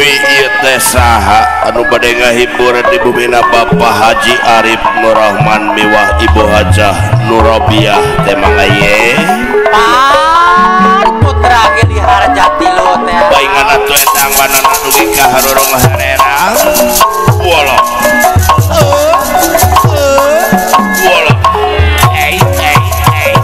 Mimpi ieu teh saha anu bade ngahibur di bumina Bapak Haji Arif Nurrahman miwah Ibu Hajah Nurabiah teh mangga ye. Pan putra Gili Harjati lo teh. Baingan atuh eta angwanana dugi ka harurung harerang. Woloh. Woloh. Ei ei ei.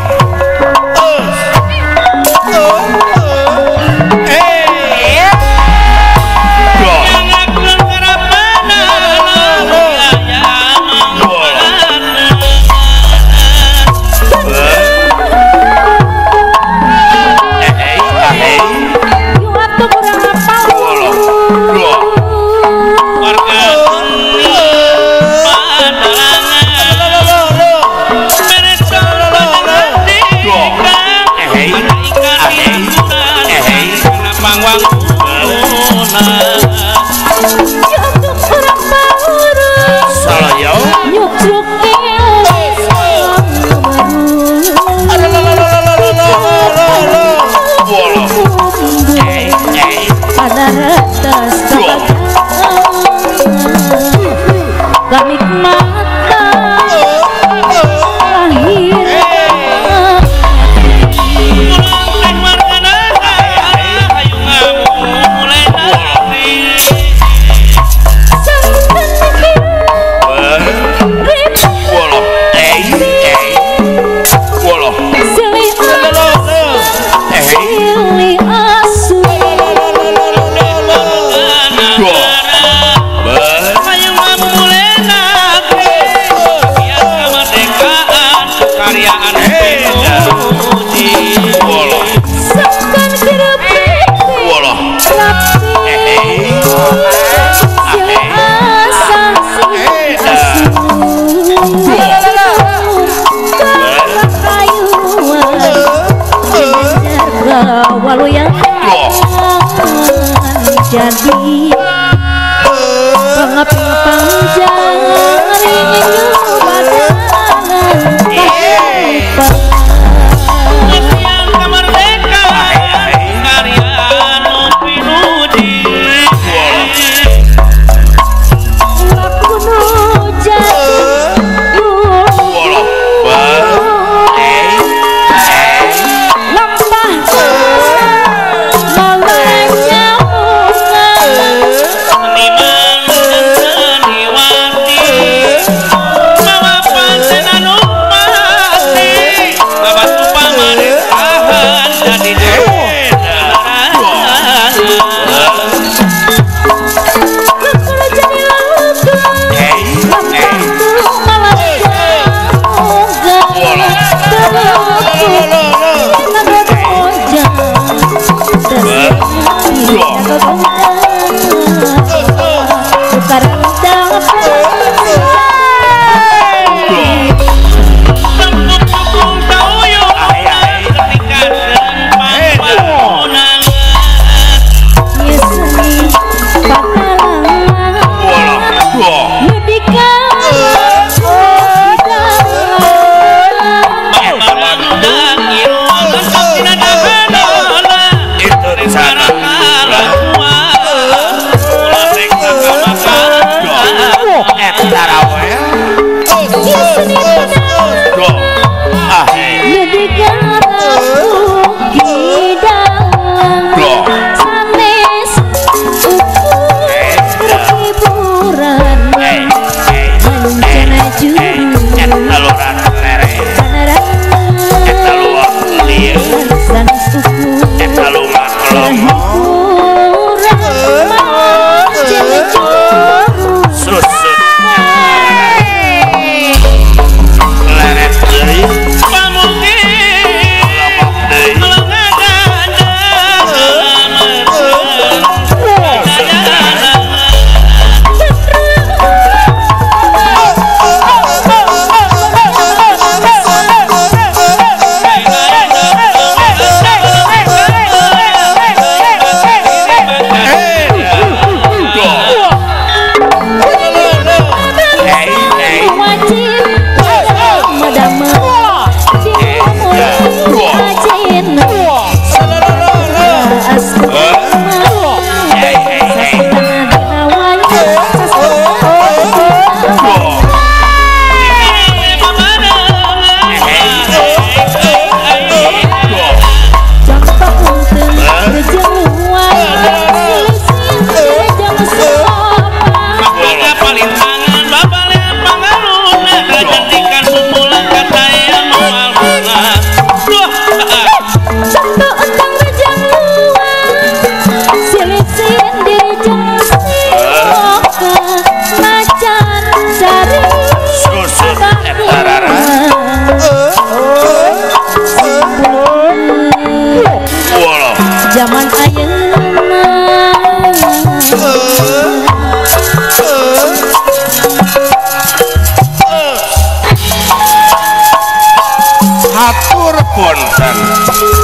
Jadi pangaping panjang Itu di sana.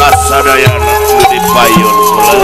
Kasadayana nu dipayun kula.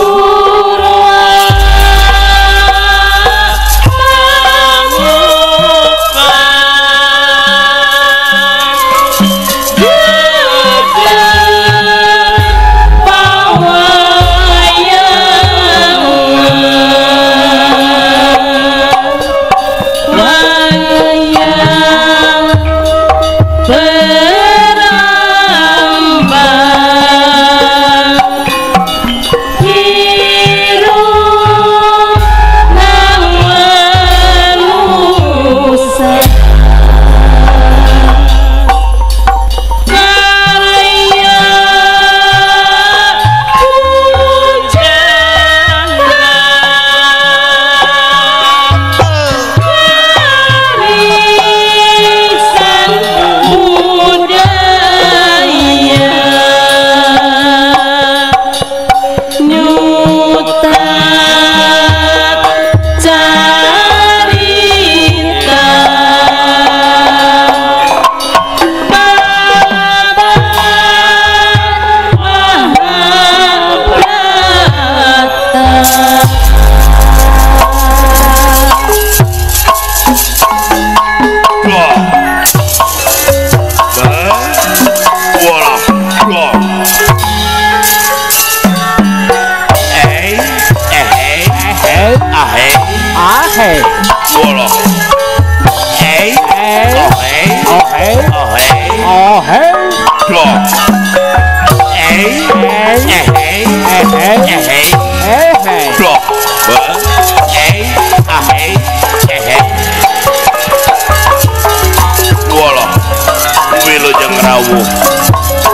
Rawuh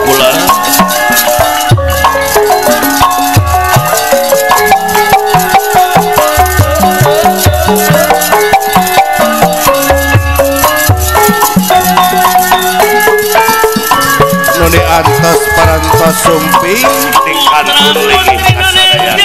kula nu diantos parantos sumping di kantun linggih kasadayana.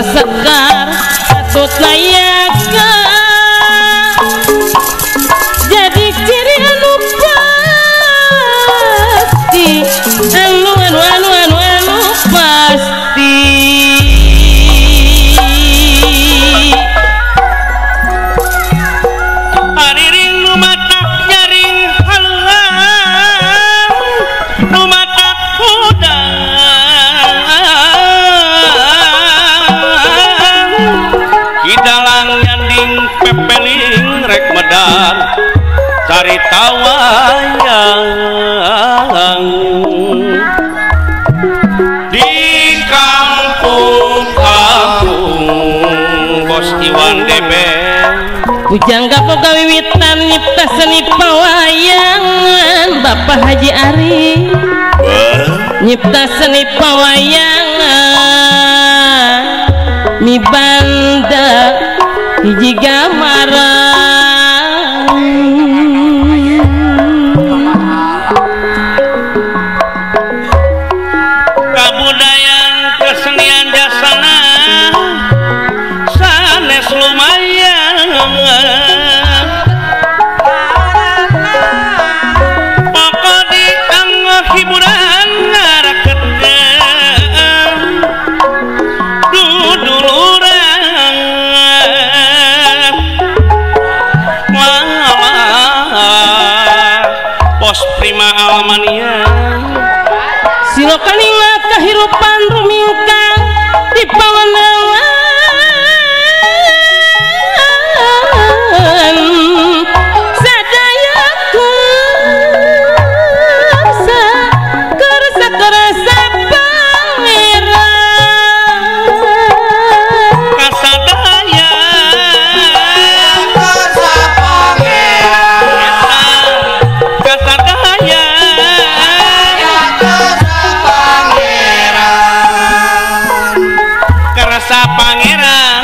Sekar katut layaka jadi ciri anu pasti anu anu anu anu anu pasti. wayang di kampung-kampung Bos Iwan Deben Bujangga boga wiwitan nyipta seni pawayangan Bapak Haji Ari nyipta seni pawayangan mibanda hiji gambaran kabudayaan kesenian jasana sanes lumayan pokok dianggo hiburan ngaraketkeun duduluran malah Bos Prima Almania silokaninga kahirupan rumingkang di pawenangan sadaya kursa kersa kersa pangeran kasadaya kersa pangeran kasadaya kersa pangeran kersa pangeran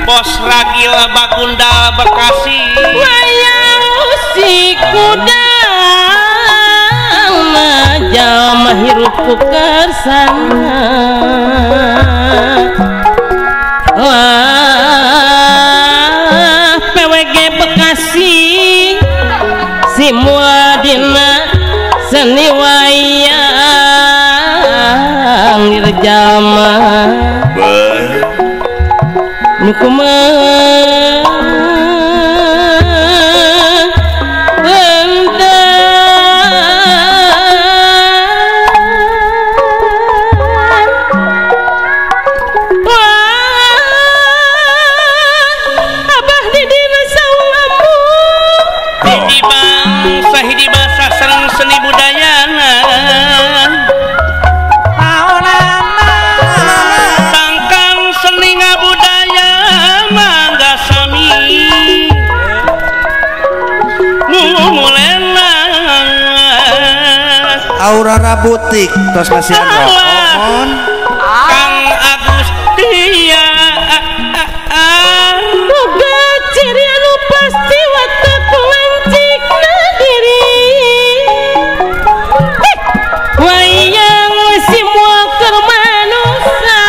Bos Ragil Bagunda Bekasi wayang si kuda jalma hirup ku kersana wah PWG Bekasi si muadina seni wayang jalma nu kumaha Abah di dina saung ambu hiji bangsa hiji basa sareng seni budayana tangkang seni ngabudaya mangga sami mumulena Aurora Butik tos masihan rokok Kang Agustia boga ciri anu pasti watak lancikna diri wayang si moal keur manusa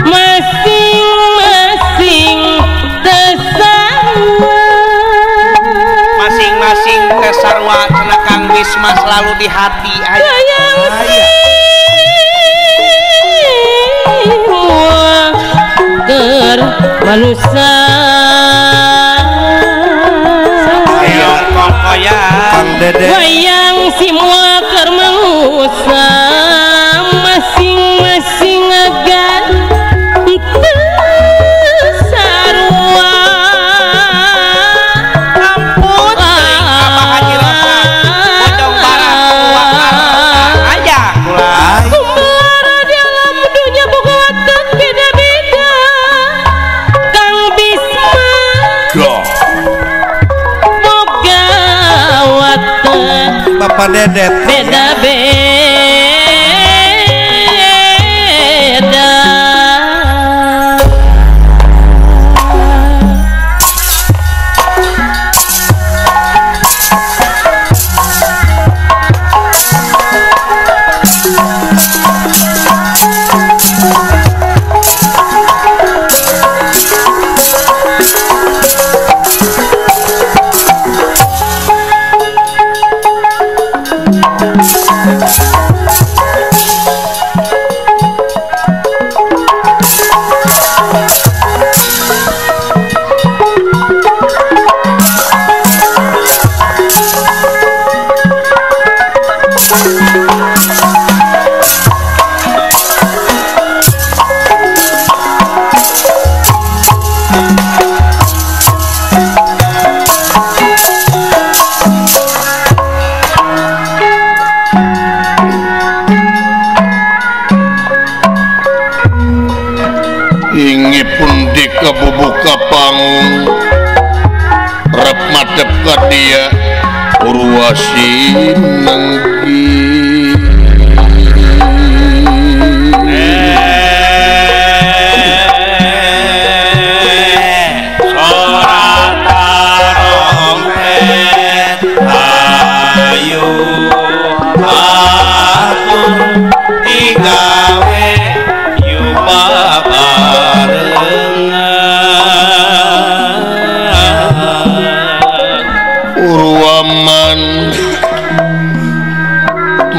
masing-masing teu sarua masing-masing teh sarua cenah Kang Bisma selalu di hati aya wayang si moal keur manusa Hoyong kongkoyan Kang Dede wayang si moal keur manusa masing-masing agan teu sarua ampun teuing Abah Haji Rosan Bojong Barat Purwakarta aya kula Kumbara di alam dunya boga watak beda-beda Kang Bisma boga watak Bapak Dedet beda-beda. Pasinenggi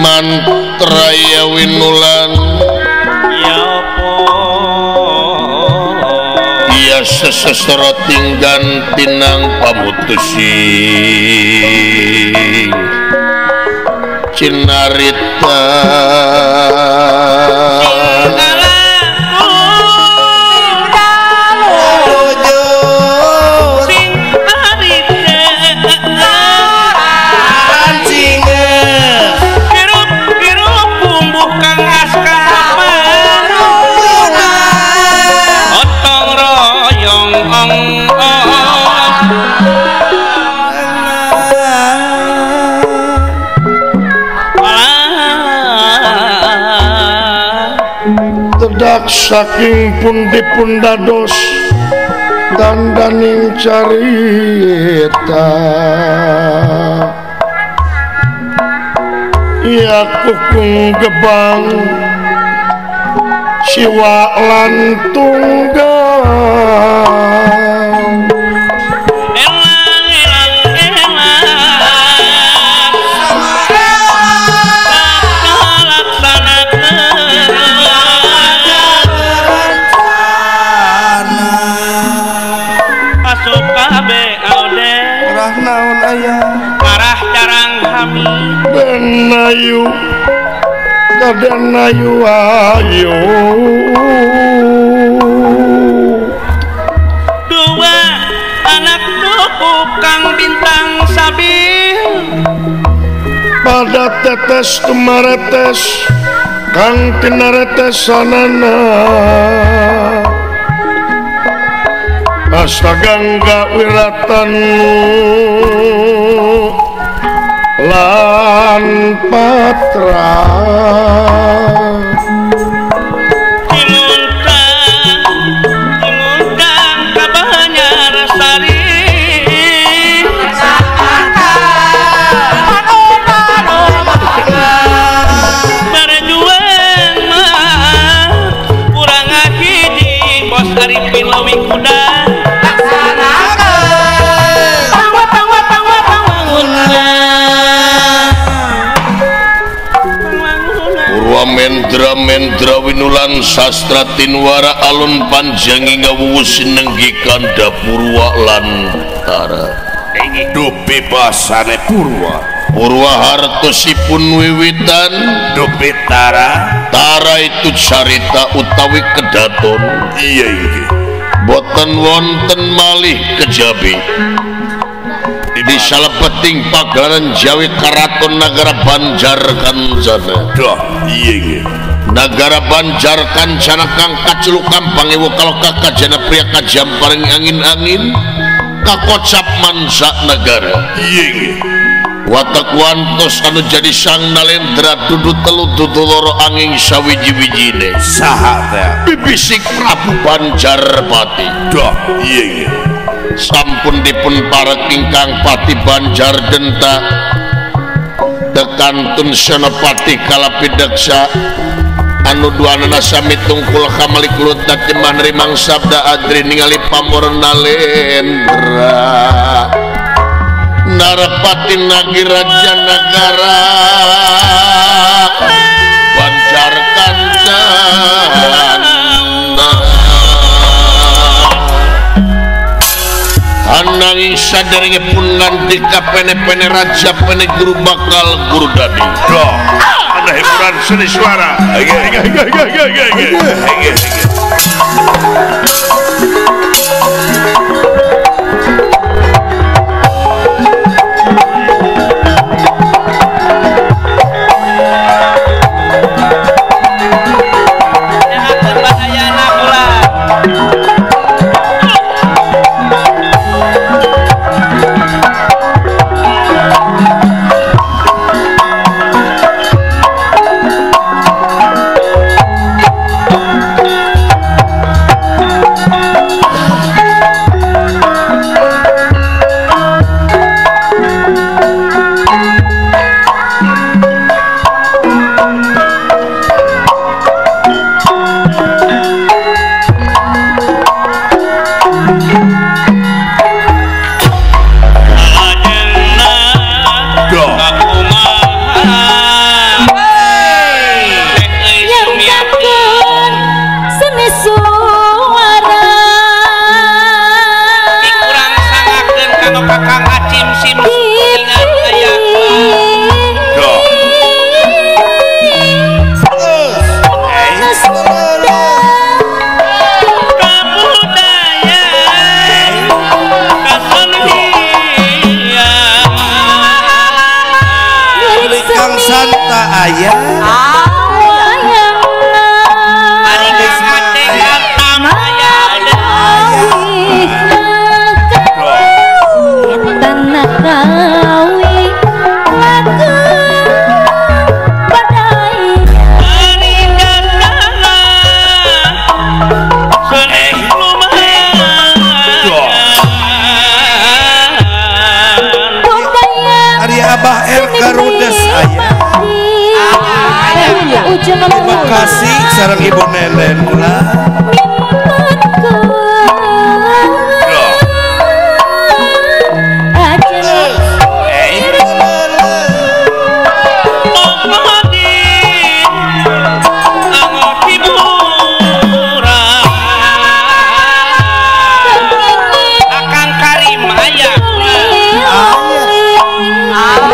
mantraya winulan ya sesesoroting gantinang pamutusing cinarita saking pundi-pun dados dandaning carita ya kukung gebang siwa lan tunggal Denayu kadenayu ayu dua anak duku kang bintang sabil pada tetes tumaretes kang tinaretes sanana astagangga wiratanu lan patra Timuntang ka Banjarsari berjuang mah kurang hiji bos Arifin leuwih kuda Mendra mendra winulan sastra tinwara alun panjangi ngawuwu sinenggi kanda purwa lan tara dupi basane purwa purwa hartosipun wiwitan dupi tara tara itu carita utawi kedaton iya inggih boten wonten malih kejabi di salebeting pagelaran Jawi Karaton Nagara Banjar Kancana. Duh, iya nggih. Nagara Banjar Kancana kang kaculukan pangewu kaloka kajana pria kajamparing angin-angin kakocap mansa nagara. Iya nggih. Watak wantos anu jadi sang nalendra dudu telu dudu loro angin sawiji-wijine. Saha teh? Bibisik Prabu Banjarpati. Duh, iya nggih. Sampun dipun parek ingkang pati Banjar Denta tekantun Senopati Kalapidaksa anu duanana sami tungkul kamalik lutat jemah nerimang sabda adri ningali pamor nalendra narapati nagi raja nagara Banjar Kancana. Ananging saderengipun ngandika pene-pene raja pene guru bakal guru dadi. Duh, ada hiburan seni suara. Santa aya. Ari geus mateng atam aya. Tanah kawi lagu badai Ari Abah R Karudes aya. Terima kasih sareng Ibu Nenen ulah.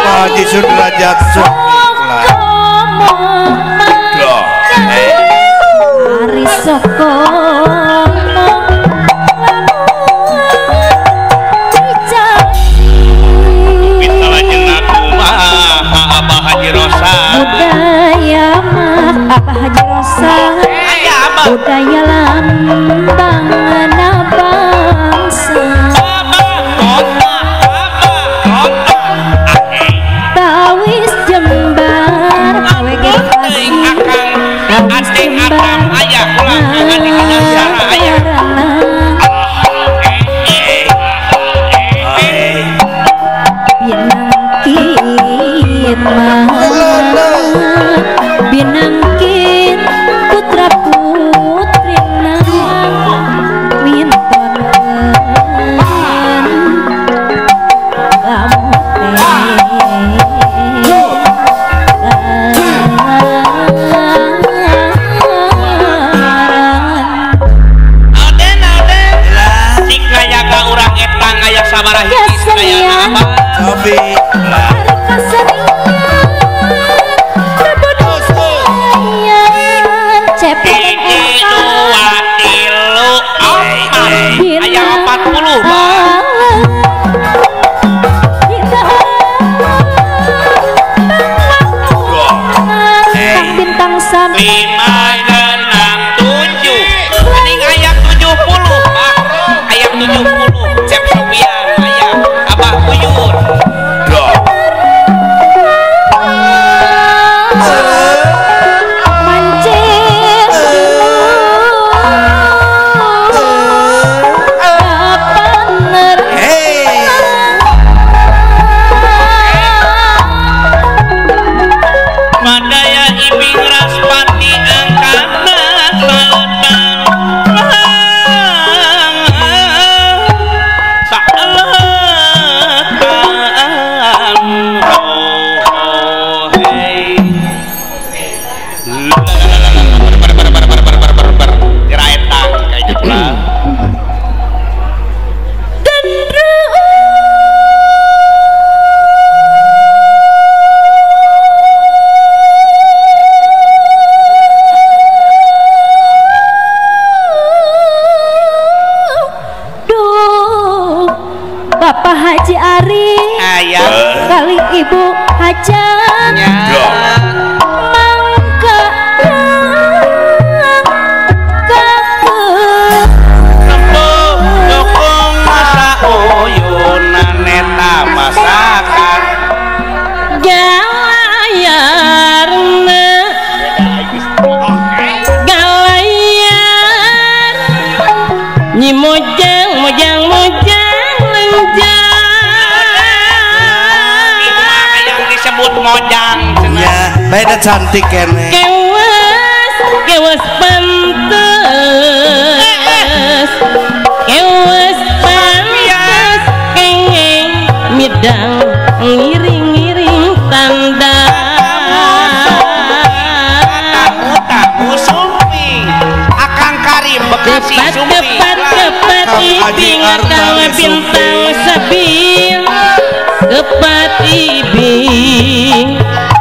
Haji Sudrajat Sukla. Ari soko budaya mah Abah Haji Rosa, budaya lambang bangsa. Tawis jembar awege pasti, tawis jembar binangkit mah binangkit putra putrina winton Aden aden cik ngayaga urang etang aya sabaraha hiji sadayana Abah. Cobi lah. Hiji dua tilu opat aya 40 Bah. Bintang sama 5 6 7 mending aya 70 Bah. Aya 70 Cep Sopian aya Abah Uyun. Bapak Haji Ari kali Ibu Hajat mangka dukung masa uyunan neta masakan galayarna galayar nyi mojang mojang mojang lenjang yang disebut mojang ya beda cantik kene kewas kewas pantes kewas pantes kengeng midang ngiring-ngiring tanda tamu sumping Akang Karim Bekasi sumping kepat kepat ibing atau bintang sabil kepat ibing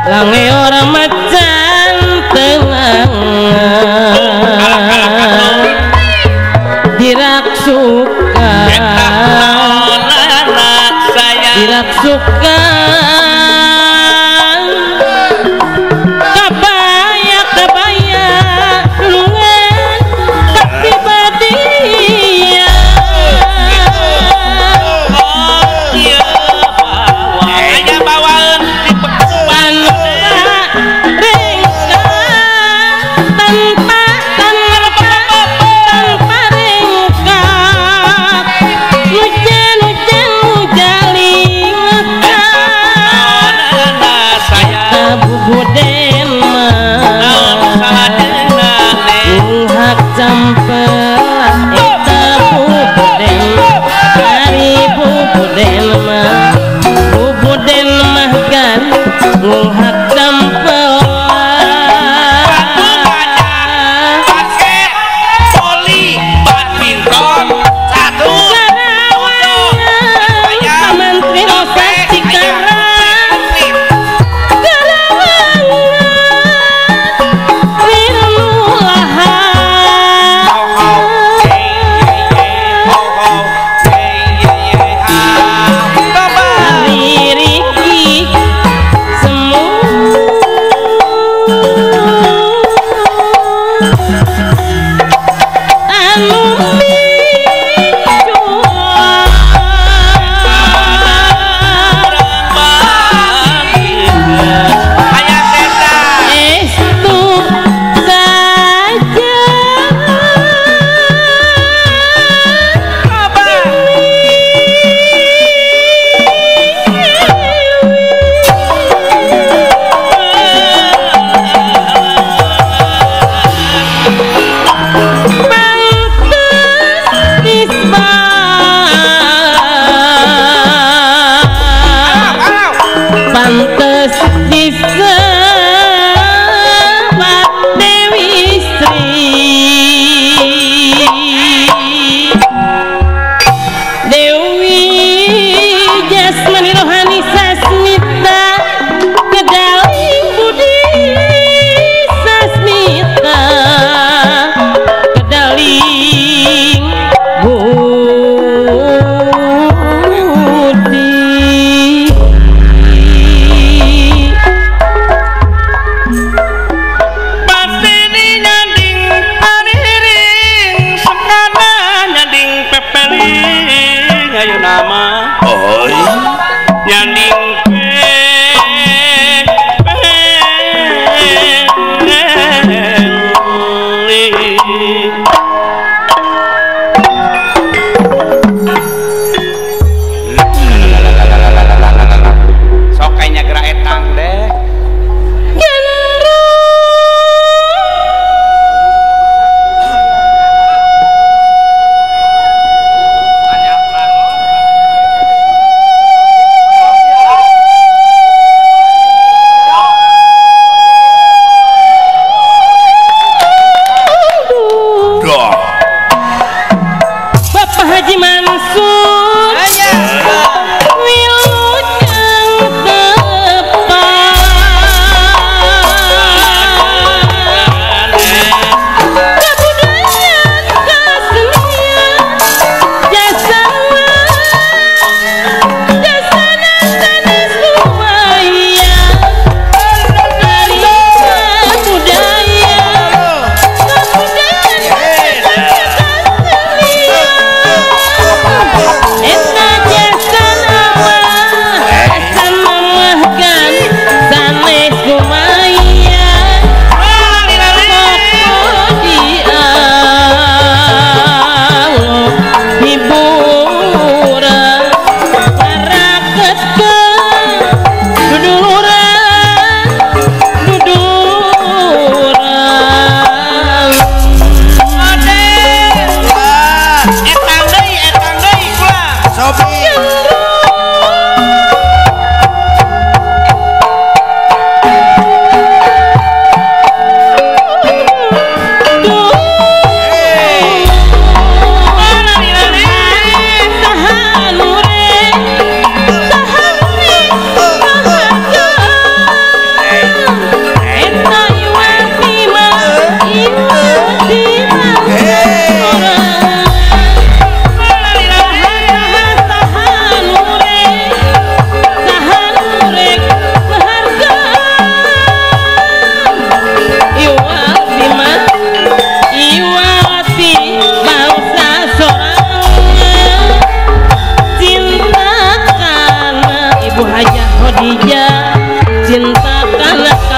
lange orang macan telangan diraksukan diraksukan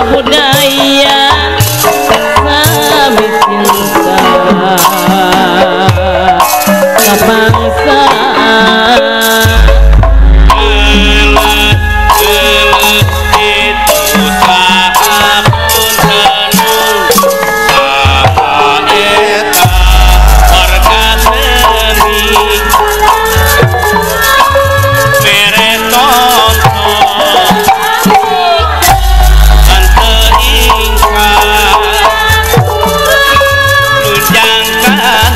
Budaya sami cinta kebangsaan. Itu saha pun saha eta warga seni mere tonton tante ingkang nunjangkan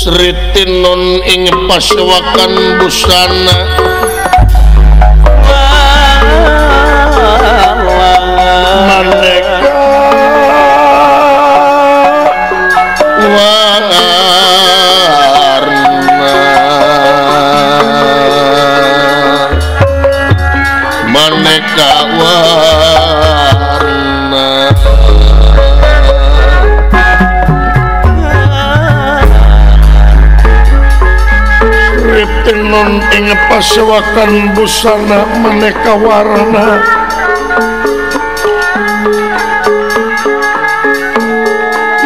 Sri Tinun ing pasewakan busana maneka warna, maneka warna. Tenun ing pasewakan busana maneka warna,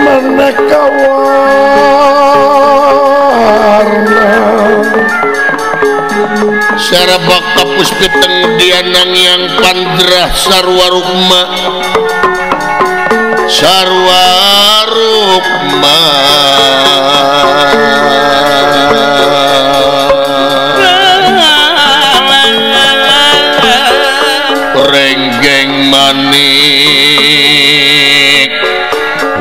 maneka warna. Sarabaka puspiteng dianang yang pandrah sarwa rukma, sarwa rukma. Renggeng manik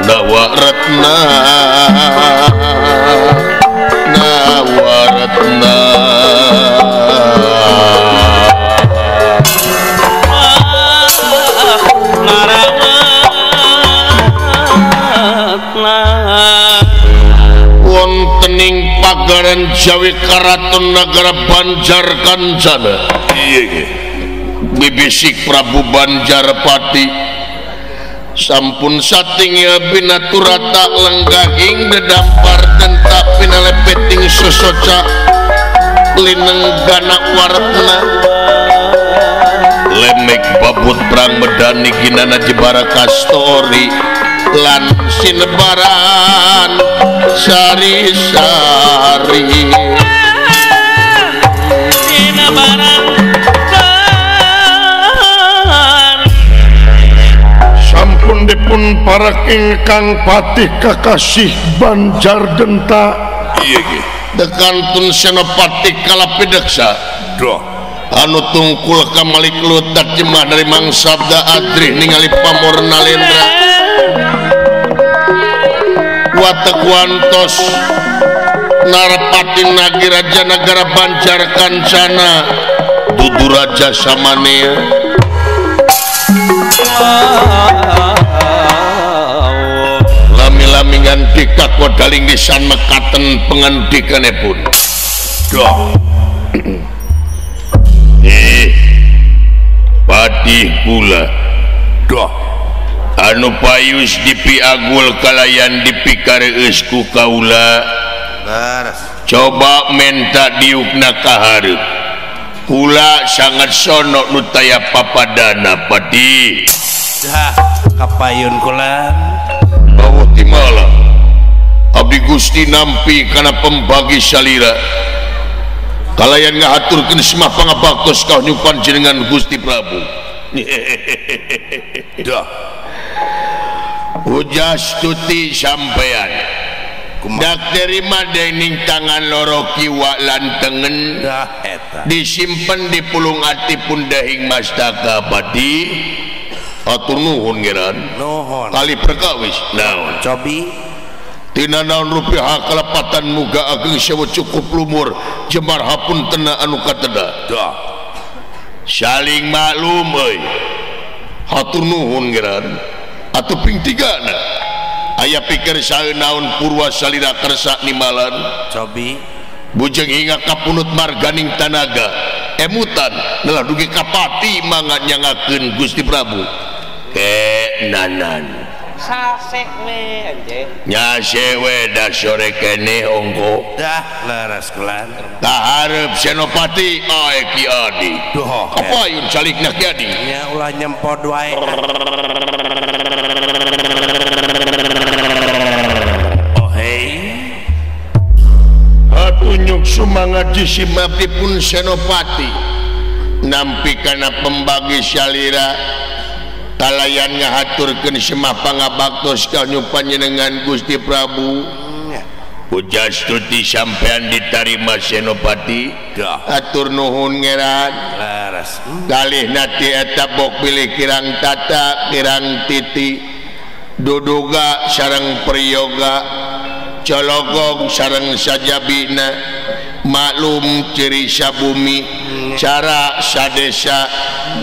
Nawaratna, Nawaratna. Wonten ing pagaran Jawi Karaton Nagara Banjar Kancana. Iya nggih. Bibisik Prabu Banjarpati sampun satinggal binaturata lenggahing dedampar tentak pinalepeting sosoca linenggana waretna lemek babut perang medani ginana jebara kastori lan sinebaran sari-sari sinebaran. Sampun dipun para ingkang patih kakasih Banjar Genta. Iya nggih. Dekantun Senopati Kalapideksa. Doh. Anu tungkul kamalik lutak jemah dari Mang Sabda Adrih ningali pamor Nalendra. Watek wantos narapati nagiraja nagara Banjar Kancana dudu raja samanea. Lami-lami ngandika kodaling lisan mekaten pengandikanipun. Doh. Patih kula. Doh. Anu payus dipiagul kalayan dipikareus ku kaula. Coba menta diukna kahareup. Kula sangat sono nu taya papadana patih. Dah kapayun kula. Bawuh timala. Abdi Gusti nampi kana pembagi salira. Kalayan ngahaturkeun semah pangabaktos ka panjenengan Gusti Prabu. Dah. Ujastuti sampean. Dak terima dening tangan loro kiwa lan tengen. Dah eta. Disimpen di pulung ati pun dahing mastaka pati. Atur nuhun ngeran. Nuhun. Kali perkawis naon. Cobi. Tina naon rupiah kalepatan muga ageng sewu cukup lumur jemar hapun tena anu kateda. Dah. Saling maklum euy. Hatur nuhun ngeran. Atuh ping tigana. Aya pikir saeun naon purwa salira kersa nimalan. Cobi. Bujeng hingga kapunut marganing tanaga. Emutan nelah dugi kapati mangga nyangakeun Gusti Prabu. Kenanan. Sasek we anjeun. Nya sewe da sore keneh ongko. Dah leres kulan. Tahareup Senopati ae Ki Adi. Duh. Kapayun calikna Ki Adi. Nya ulah nyempod wae. Oh hei. Atunyuk sumangat jisimapipun Senopati. Nampi kana pembagi salira kalayan ngahaturkeun semah pangabaktos ka panjenengan Gusti Prabu. Pujastuti sampean ditarima Senopati. Atur nuhun ngeran. Leres. Kalih nati eta bok pilih kirang tata kirang titi duduga sareng priyoga cologong sareng sajabina maklum ciri sabumi cara sadesa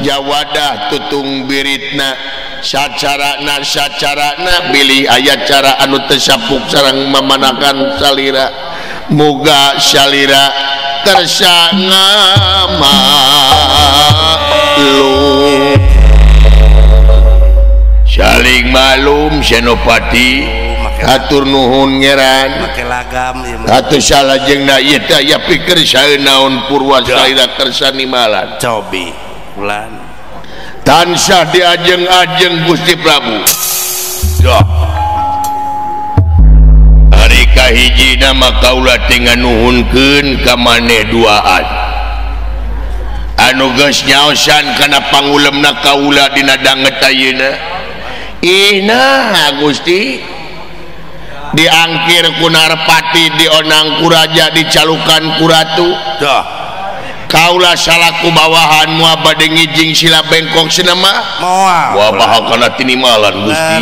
jawadah tutung biritna sacarana sacarana bilih aya cara anu teu sapuk sareng mamanakan salira muga salira kersa ngamaklum saling maklum Senopati. Atur nuhun ngeran. Make lagam ieu mah. Atuh salajengna ieu teh aya pikir saeun naon purwa salira kersa nimalan. Cobi kulan. Tansah diajeng-ajeng Gusti Prabu. Dah. Ari kahijina mah kaula teh nganuhunkeun ka maneh duaan. Anu geus nyaosan kana pangulemna kaula dina danget ayeuna. Ih nah Gusti diangkir ku Narpati dionang ku raja dicalukan ku ratu. Dah. Kaula salaku bawahan moal bade ngijing sila bengkok sinema moal. Wah bahal kana tinimalan Gusti.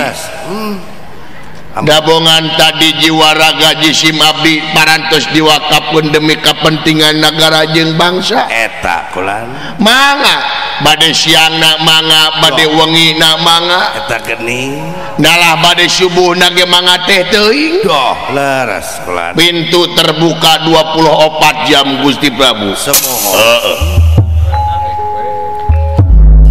Dabongan tadi jiwa raga jisim abdi parantos diwakafkeun demi kepentingan nagara jeung bangsa. Eta kulan. Mangga bade siangna mangga bade wengina mangga eta geuning. Nalah bade subuhna ge mangga teh teuing. Doh leres kulan. Pintu terbuka 24 jam Gusti Prabu. Semoho.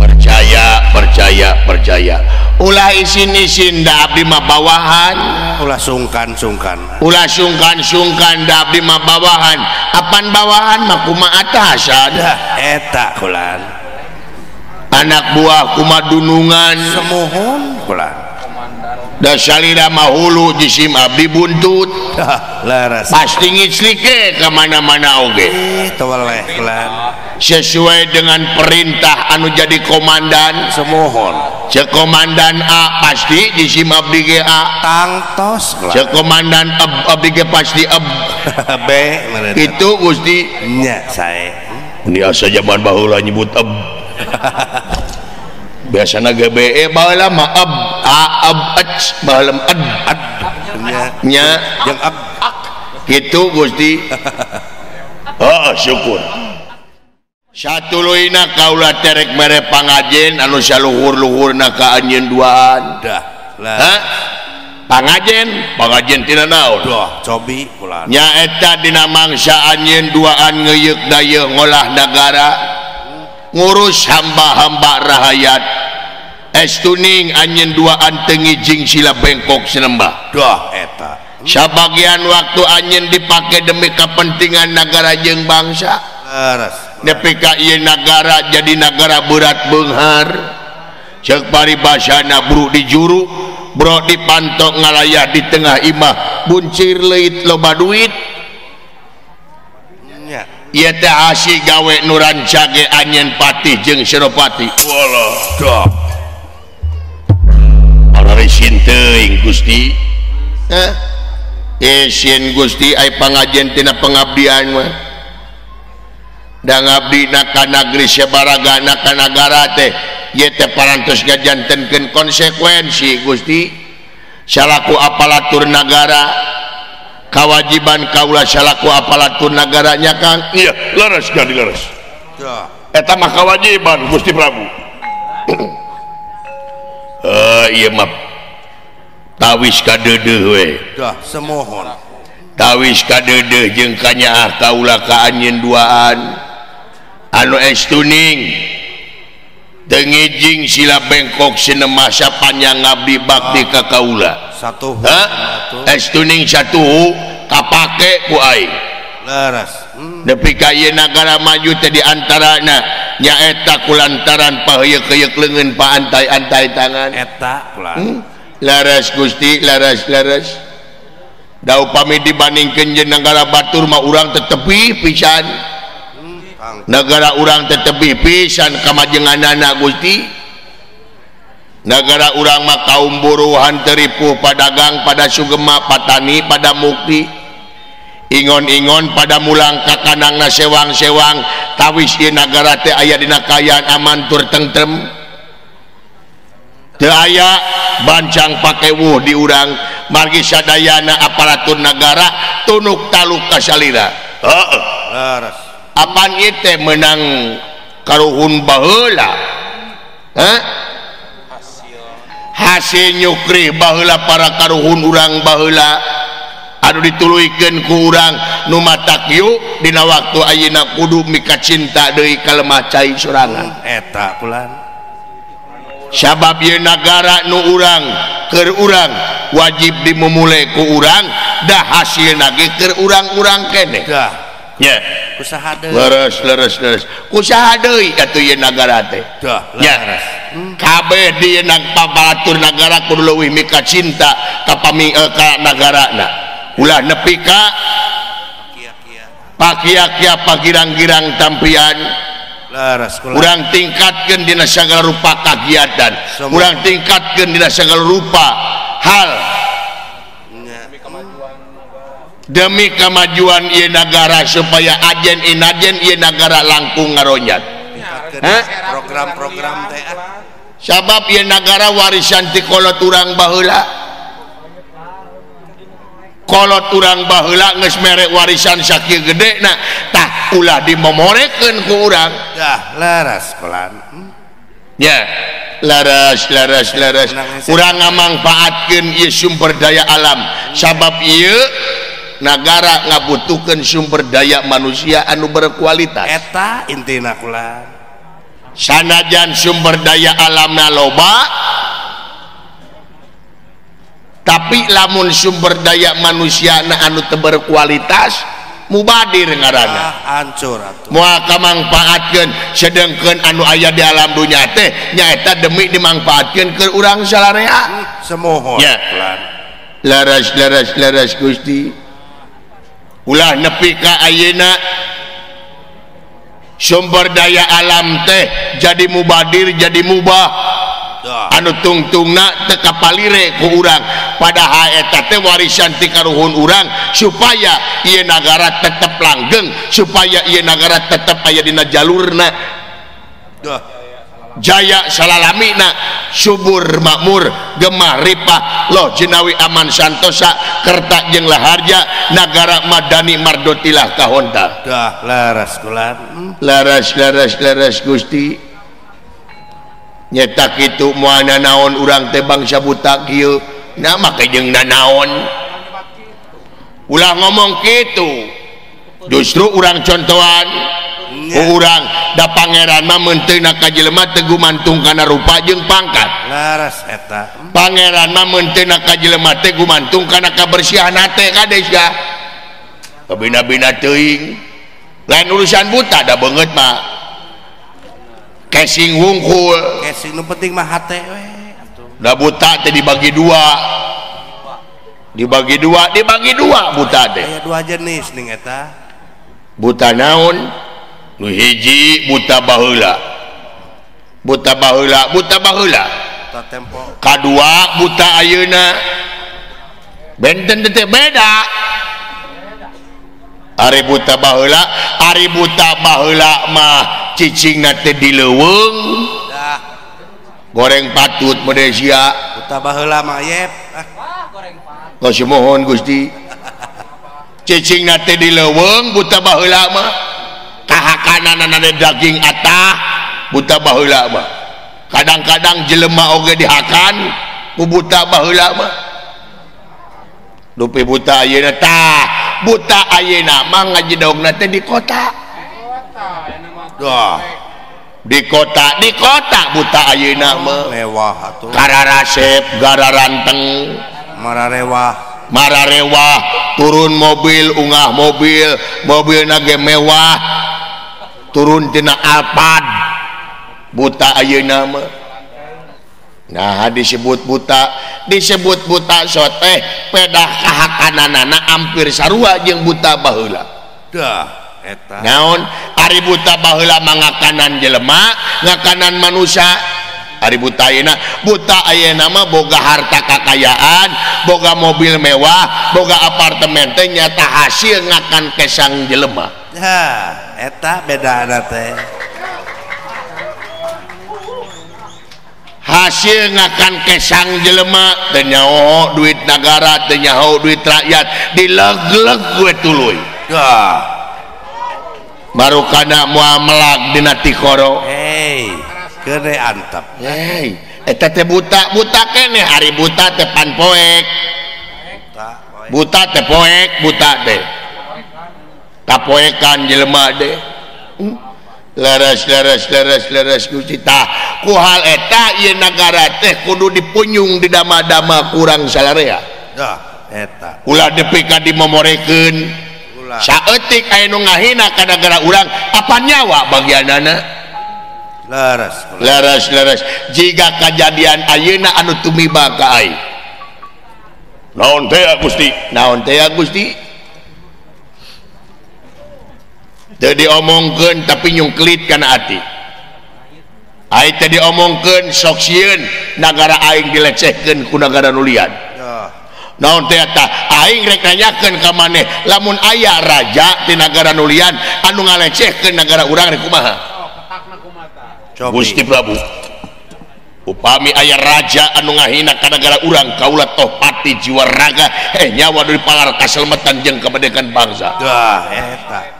Percaya percaya percaya. Ulah isin-isin da abdi mah bawahan. Ulah sungkan-sungkan. Ulah sungkan-sungkan da abdi mah bawahan. Apan bawahan mah kumaha atasan. Dah eta kulan. Anak buah kumaha dunungan. Semohon kulan. Da salira mah hulu jisim abdi buntut. Leres. Pasti ngiclike ka mana-mana oge. Ih teweleh kulan. Sesuai dengan perintah anu jadi komandan. Semohon. Cek komandan A pasti jisim abdi ge A. Tangtos kulan. Cek komandan abdi ge pasti B. B itu Gusti. Nya sae. Ini asa zaman baheula nyebut eb. Biasana GBE baheula mah eb A eb h baheula ed ad nya jeung ab kitu Gusti. Heeh syukur. Satuluyna kaula terek mere pangajen anu saluhur-luhurna ka anjeun duaan. Dah. Hah? Pangajen, pangajen tina naon? Doh, cobi kulan. Nyaeta dina mangsa anjeun duaan ngeuyeuk dayeuh ngolah nagara. Ngurus hamba-hamba rahayat. Estuning anjeun duaan teu ngijing sila bengkok sinembah. Doh eta. Sabagian waktu anjeun dipake demi kepentingan nagara jeung bangsa. Leres. Nepi ka ieu nagara jadi nagara berat beunghar. Ceuk paribasana buru di juru, bro dipantok ngalayah di tengah imah, buncir leuit loba duit. Nya. Ieu teh asih gawe nu rancage anjeun patih jeung Senopati. Walah. Doh. Ararisin teuing Gusti. Hah? Isin Gusti ai pangajen tina pengabdian mah da ngabdina ka nagri sabaraga na ka nagara teh ieu teh parantos ngajantenkeun konsekuensi Gusti salaku aparatur nagara kawajiban kaula salaku aparatur nagaranya Kang. Iya leres gadi leres eta mah kawajiban Gusti Prabu. Ieu mah tawis kadeudeuh we. Dah semohon. Tawis kadeudeuh jeung kanyaah kaula ka anjeun duaan anu estuning teu ngijing sila bengkok sinemah sapanjang ngabdi bakti ka kaula. Satu. Estuning satuhu kapake ku aing. Leres. Nepi ka ieu nagara maju teh di antarana nyaeta kulantaran paheuyeuk-heuyeuk leungeun paantai-antai tangan. Eta kulan. Laras Gusti, laras laras. Da upami dibandingkeun jeung nagara batur mah urang tetepi pisan. Nagara urang tetepi pisan kamajenganana Gusti. Nagara urang mah kaum buruhan teripuh padagang pada sugema patani pada mukti. Ingon-ingon pada mulang ka kandangna sewang-sewang tawis ieu nagara teh aya dina kaayaan aman tur tentrem. Teu aya bancang pakewuh di urang margi sadayana aparatur nagara tunuk taluk ka salira. Heeh. Leres. Apan ieu teh meunang karuhun baheula? Hah? Hasil nyukri baheula para karuhun urang baheula anu dituluykeun ku urang nu matak yuk dina waktu ayeuna kudu mika cinta deui ka lemah cai sorangan. Eta kulan. Sabab ieu nagara nu urang keur urang wajib dimumule ku urang dah hasilna ge keur urang-urang keneh. Dah. Nya. Kusaha deui? Leres leres leres. Kusaha deui atuh ieu nagara teh? Dah, leres. Kabeh di aparatur nagara kudu leuwih mika cinta ka pami ka nagarana. Ulah nepi ka pakia-kia pagirang-girang tampian. Urang tingkatkeun dina sagala rupa kagiatan, urang tingkatkeun dina sagala rupa hal demi kemajuan ieu nagara supaya ajen inajen ieu nagara langkung ngaronyat. Program-program teh sabab ieu nagara warisan ti kolot urang baheula. Kolot urang baheula geus mere warisan sakieu gedena tah ulah dimomorekeun ku urang. Dah leres kulan. Ya, leres leres leres. Urang ngamangpaatkeun ieu sumber daya alam sabab ieu nagara ngabutuhkeun sumber daya manusia anu berkualitas. Eta intina kulan. Sanajan sumber daya alamna loba tapi lamun sumber daya manusia na anu teu berkualitas mubadir ngaranna. Hancur atuh. Moal kamangpaatkeun sedengkeun anu aya di alam dunya teh nyaeta demi dimangpaatkeun keur urang salarea. Semohon. Ya. Laras laras laras Gusti. Ulah nepi ka ayeuna sumber daya alam teh jadi mubadir jadi mubah. Anu tungtungna teu kapalire ku urang padahal eta teh warisan ti karuhun urang supaya ieu nagara tetep langgeng supaya ieu nagara tetep aya dina jalurna jaya salalamina subur makmur gemah ripah loh jinawi aman santosa kerta jeung laharja nagara madani mardotilah kahonta. Dah laras kulan. Laras laras laras Gusti. Nyetak itu moal nanaon urang teh bangsa buta kieu nah make jeung nanaon ulah ngomong kitu justru urang contohan urang da pangeran mah meunteuna ka jelema teu gumantung kana rupa jeung pangkat. Laras eta. Pangeran mah meunteuna ka jelema teh gumantung kana kabersihan hate kades ga kabina-bina teuing lain urusan buta da beungeut mah casing wungkul casing nu penting mah hate we atuh. Da buta teh dibagi dua. Dibagi dua, dibagi dua buta teh. Aya dua jenis ning eta. Buta naon? Nu hiji buta baheula. Buta baheula, buta baheula. Buta tempo. Kadua buta ayeuna. Benten teh beda. Ari buta baheula, ari buta baheula mah cicingna teh di leuweung. Goreng patut Malaysia. Buta baheula mah yep. Ah, goreng patut. Geus mohon Gusti. Cicingna teh di leuweung buta baheula mah. Kahakananana daging atah buta baheula mah. Kadang-kadang jelema oge dihakan ku buta baheula mah. Dupi buta ayeuna tah, buta ayeuna mah ngajedogna teh di kota. Dah. Di kota buta ayeuna mah mewah atuh. Kararasep, gararanteng, mararewah, turun mobil, ungah mobil, mobilna ge mewah. Turun tina Alphard. Buta ayeuna mah. Nah disebut buta soteh pedah kahakananana hampir sarua jeung buta baheula. Dah eta. Naon ari buta baheula mangakanan jelema, ngakanan manusia. Ari buta ayeuna mah boga harta kakayaan, boga mobil mewah, boga apartemen teh nyata hasil ngakan kesang jelema. Dah eta bedana teh. Hasil ngakan kesang jelema teu nyaho duit nagara, teu nyaho duit rakyat, dileg-leg we tuluy. Dah. Baru kana moal melag dina tikoro. Hei, gede antep. Hei, eta teh buta, buta keneh ari buta teh pan poek. Buta teh poek, buta teh. Kapoekan jelema teh. Leres leres leres leres Gusti tah ku hal eta ieu nagara teh kudu dipunyung di dama-dama kurang salarea. Dah eta. Ulah nepi ka dimomorekeun. Saeutik aya nu ngahina ka nagara urang, apa nyawa bagianana? Leres. Leres leres jiga kajadian ayeuna anu tumiba ka aing. Naon teh Gusti? Naon teh Gusti? Teu diomongkeun tapi nyungkelit kana ati. Ai teu diomongkeun sok sieun nagara aing dilecehkeun ku nagara nu lian. Naon teh eta? Aing rek nanyakeun ka maneh, lamun aya raja ti nagara nu lian anu ngalecehkeun nagara urang rek kumaha? Gusti Prabu, upami aya raja anu ngahina ka nagara urang kaula toh pati jiwa raga nyawa dari palar kaselemetan jeung kemerdekaan bangsa. Dah eta.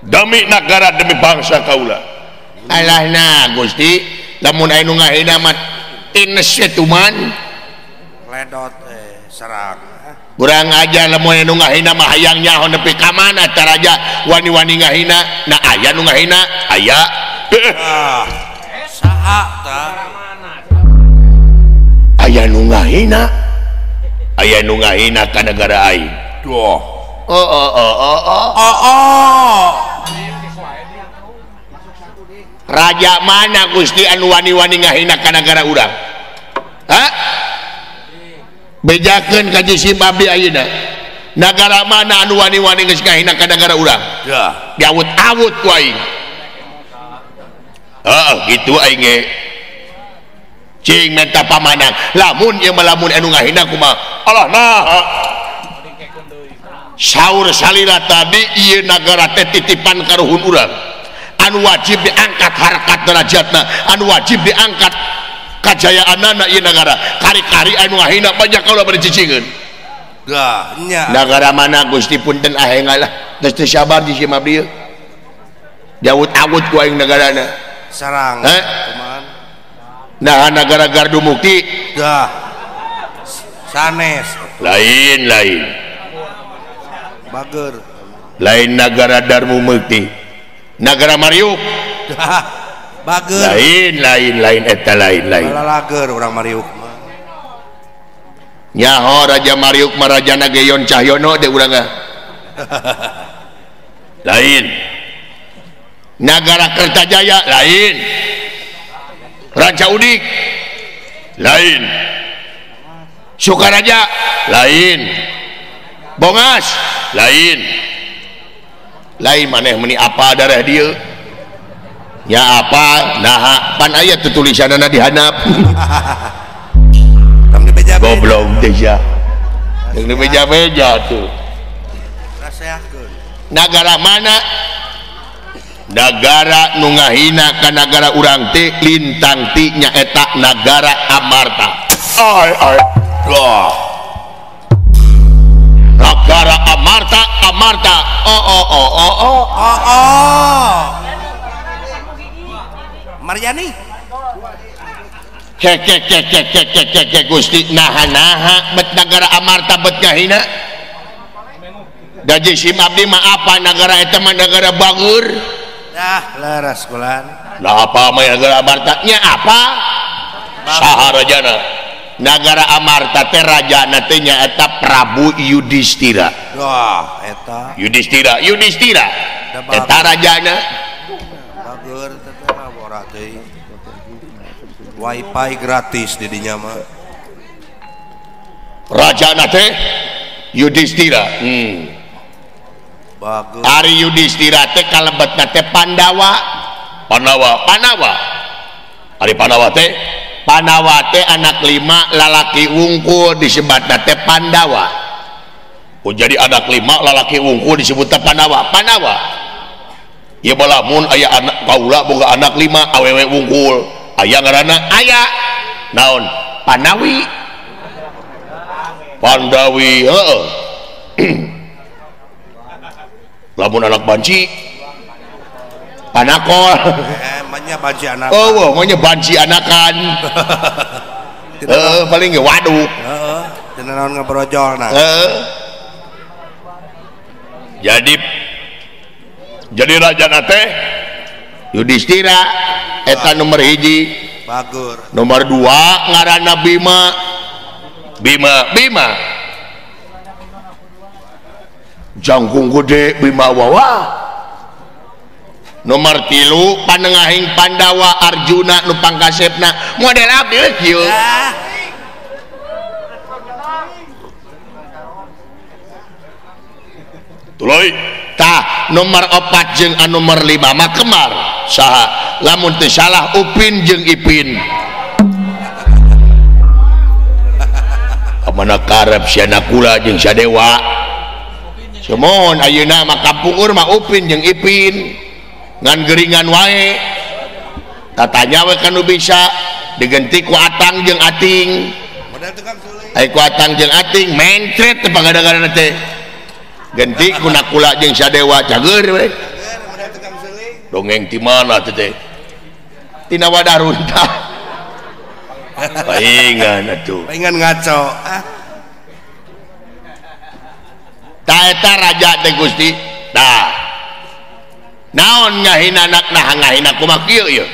Demi negara demi bangsa kaula. Alah nah Gusti, lamun aya nu ngahina mah tines we tuman. Ledot serang. Kurang aja lamun aya nu ngahina mah hayang nyaho nepi ka mana tah raja wani-wani ngahina. Nah aya nu ngahina, aya. Ah, saha tah? Aya nu ngahina. Aya nu ngahina ka negara aing. Duh. Oh oh oh oh oh. Oh oh. Raja mana Gusti anu wani-wani ngahina ka nagara urang? Hah? Bejakeun ka Jisim abdi ayeuna. Nagara mana anu wani-wani geus ngahina ka nagara urang? Ya. Diawut-awut ku aing. Heeh, kitu aing ge. Cing menta pamanang. Lamun ieu mah lamun anu ngahina kumaha? Alah nah. Saur salila tadi ieu nagara teh titipan karuhun urang. Anu wajib diangkat harkat derajatna, anu wajib diangkat kajayaanana ieu nagara. Kari-kari anu ngahina banyak kaula bari cicingeun. Dah nya. Nagara mana Gusti punten aheng lah. Geus teu sabar di sim abdi ieu. Diawut-awut ku aing nagarana. Sarang. Heh? Nah nagara Gardu Mukti. Dah. Sanes. Lain lain. Bager. Lain nagara Darmu Mukti. Nagara Mariuk. Bager. Lain lain lain eta lain lain. Lager urang Mariuk mah. Nyaho Raja Mariuk mah rajana Geyon Cahyono teh urang ah. Lain. Nagara Kertajaya lain. Raja Udik lain. Sukaraja lain. Bongas lain. Lain maneh meni apa darah dia ya apa nah pan aya tuh tulisanana di handap. Goblok teh sia. Jeung nu beja-beja tuh. Nagara mana? Nagara nu ngahina ka nagara urang teh lintang ti nyaeta nagara Amarta. Ai ai. Wah. Nagara Amarta, Amarta. Oh oh oh oh oh. Oh oh. Mariani. Kek kek kek kek kek kek kek Gusti naha naha bet nagara Amarta bet ngahina. Da jisim abdi mah apa nagara eta mah nagara bagur. Dah leres kulan. Nah apa mah nagara Amarta nya apa? Saha rajana? Nagara Amarta teh rajana teh nyaeta Prabu Yudhistira. Wah, eta. Yudhistira, Yudhistira. Eta rajana. Bagur teh ora teh. Wifi gratis di dinya mah. Rajana teh Yudhistira. Bagus. Ari Yudhistira teh kalebetna teh Pandawa. Pandawa, Pandawa. Ari Pandawa teh Pandawa teh anak lima lalaki wungkul disebutna teh Pandawa. Oh jadi anak lima lalaki wungkul disebut teh Pandawa. Pandawa. Ieu balamun aya anak kaula boga anak lima awewe wungkul. Aya ngaranna aya. Naon? Pandawi. Pandawi, heeh. Lamun anak banci panakol. Manya banci anakan. Oh, manya banci anakan. Heeh, paling ge waduk. Heeh, cenah naon ngabrojolna. Heeh. Jadi rajana teh Yudhistira eta nomor hiji. Bagur. Nomor 2 ngaranna Bima. Bima, Bima. Jangkung gede Bima wawa. Nomor 3 panengahing Pandawa Arjuna nu pangkasepna model abdi we kieu. Tuluy tah nomor 4 jeung anu nomor 5 mah kemar saha lamun teu salah Upin jeung Ipin. Kamana karep sia Nakula jeung Sadewa. Semohon ayeuna mah kapungkur mah Upin jeung Ipin ngan geringan wae tatanya we kanu bisa digenti ku Atang jeung Ating. Ai ku Atang jeung Ating mencret teh pagadagaran teh genti ku Nakula jeung Sadewa cager we. Dongeng ti mana teh teh? Tina wadah runtah. Paingan atuh. Paingan ngaco. Ah. Ta eta raja teh Gusti. Tah. Naon ngahina nah ngahina kumaha kieu ieu?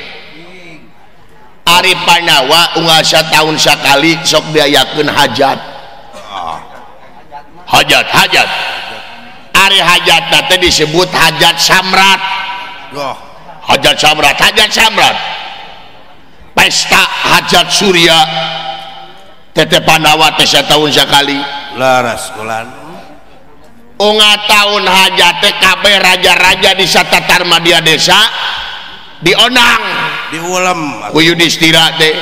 Ari Pandawa unggal sataun sakali sok diayakeun hajat. Hajat, hajat. Ari hajatna teh disebut hajat samrat. Hajat samrat, hajat samrat. Pesta hajat surya tete Pandawa teh sataun sakali. Laras kulan. Unga tahun hajat teh kabeh raja-raja di satatar madya desa dionang, diulem ku Yudhistira teh.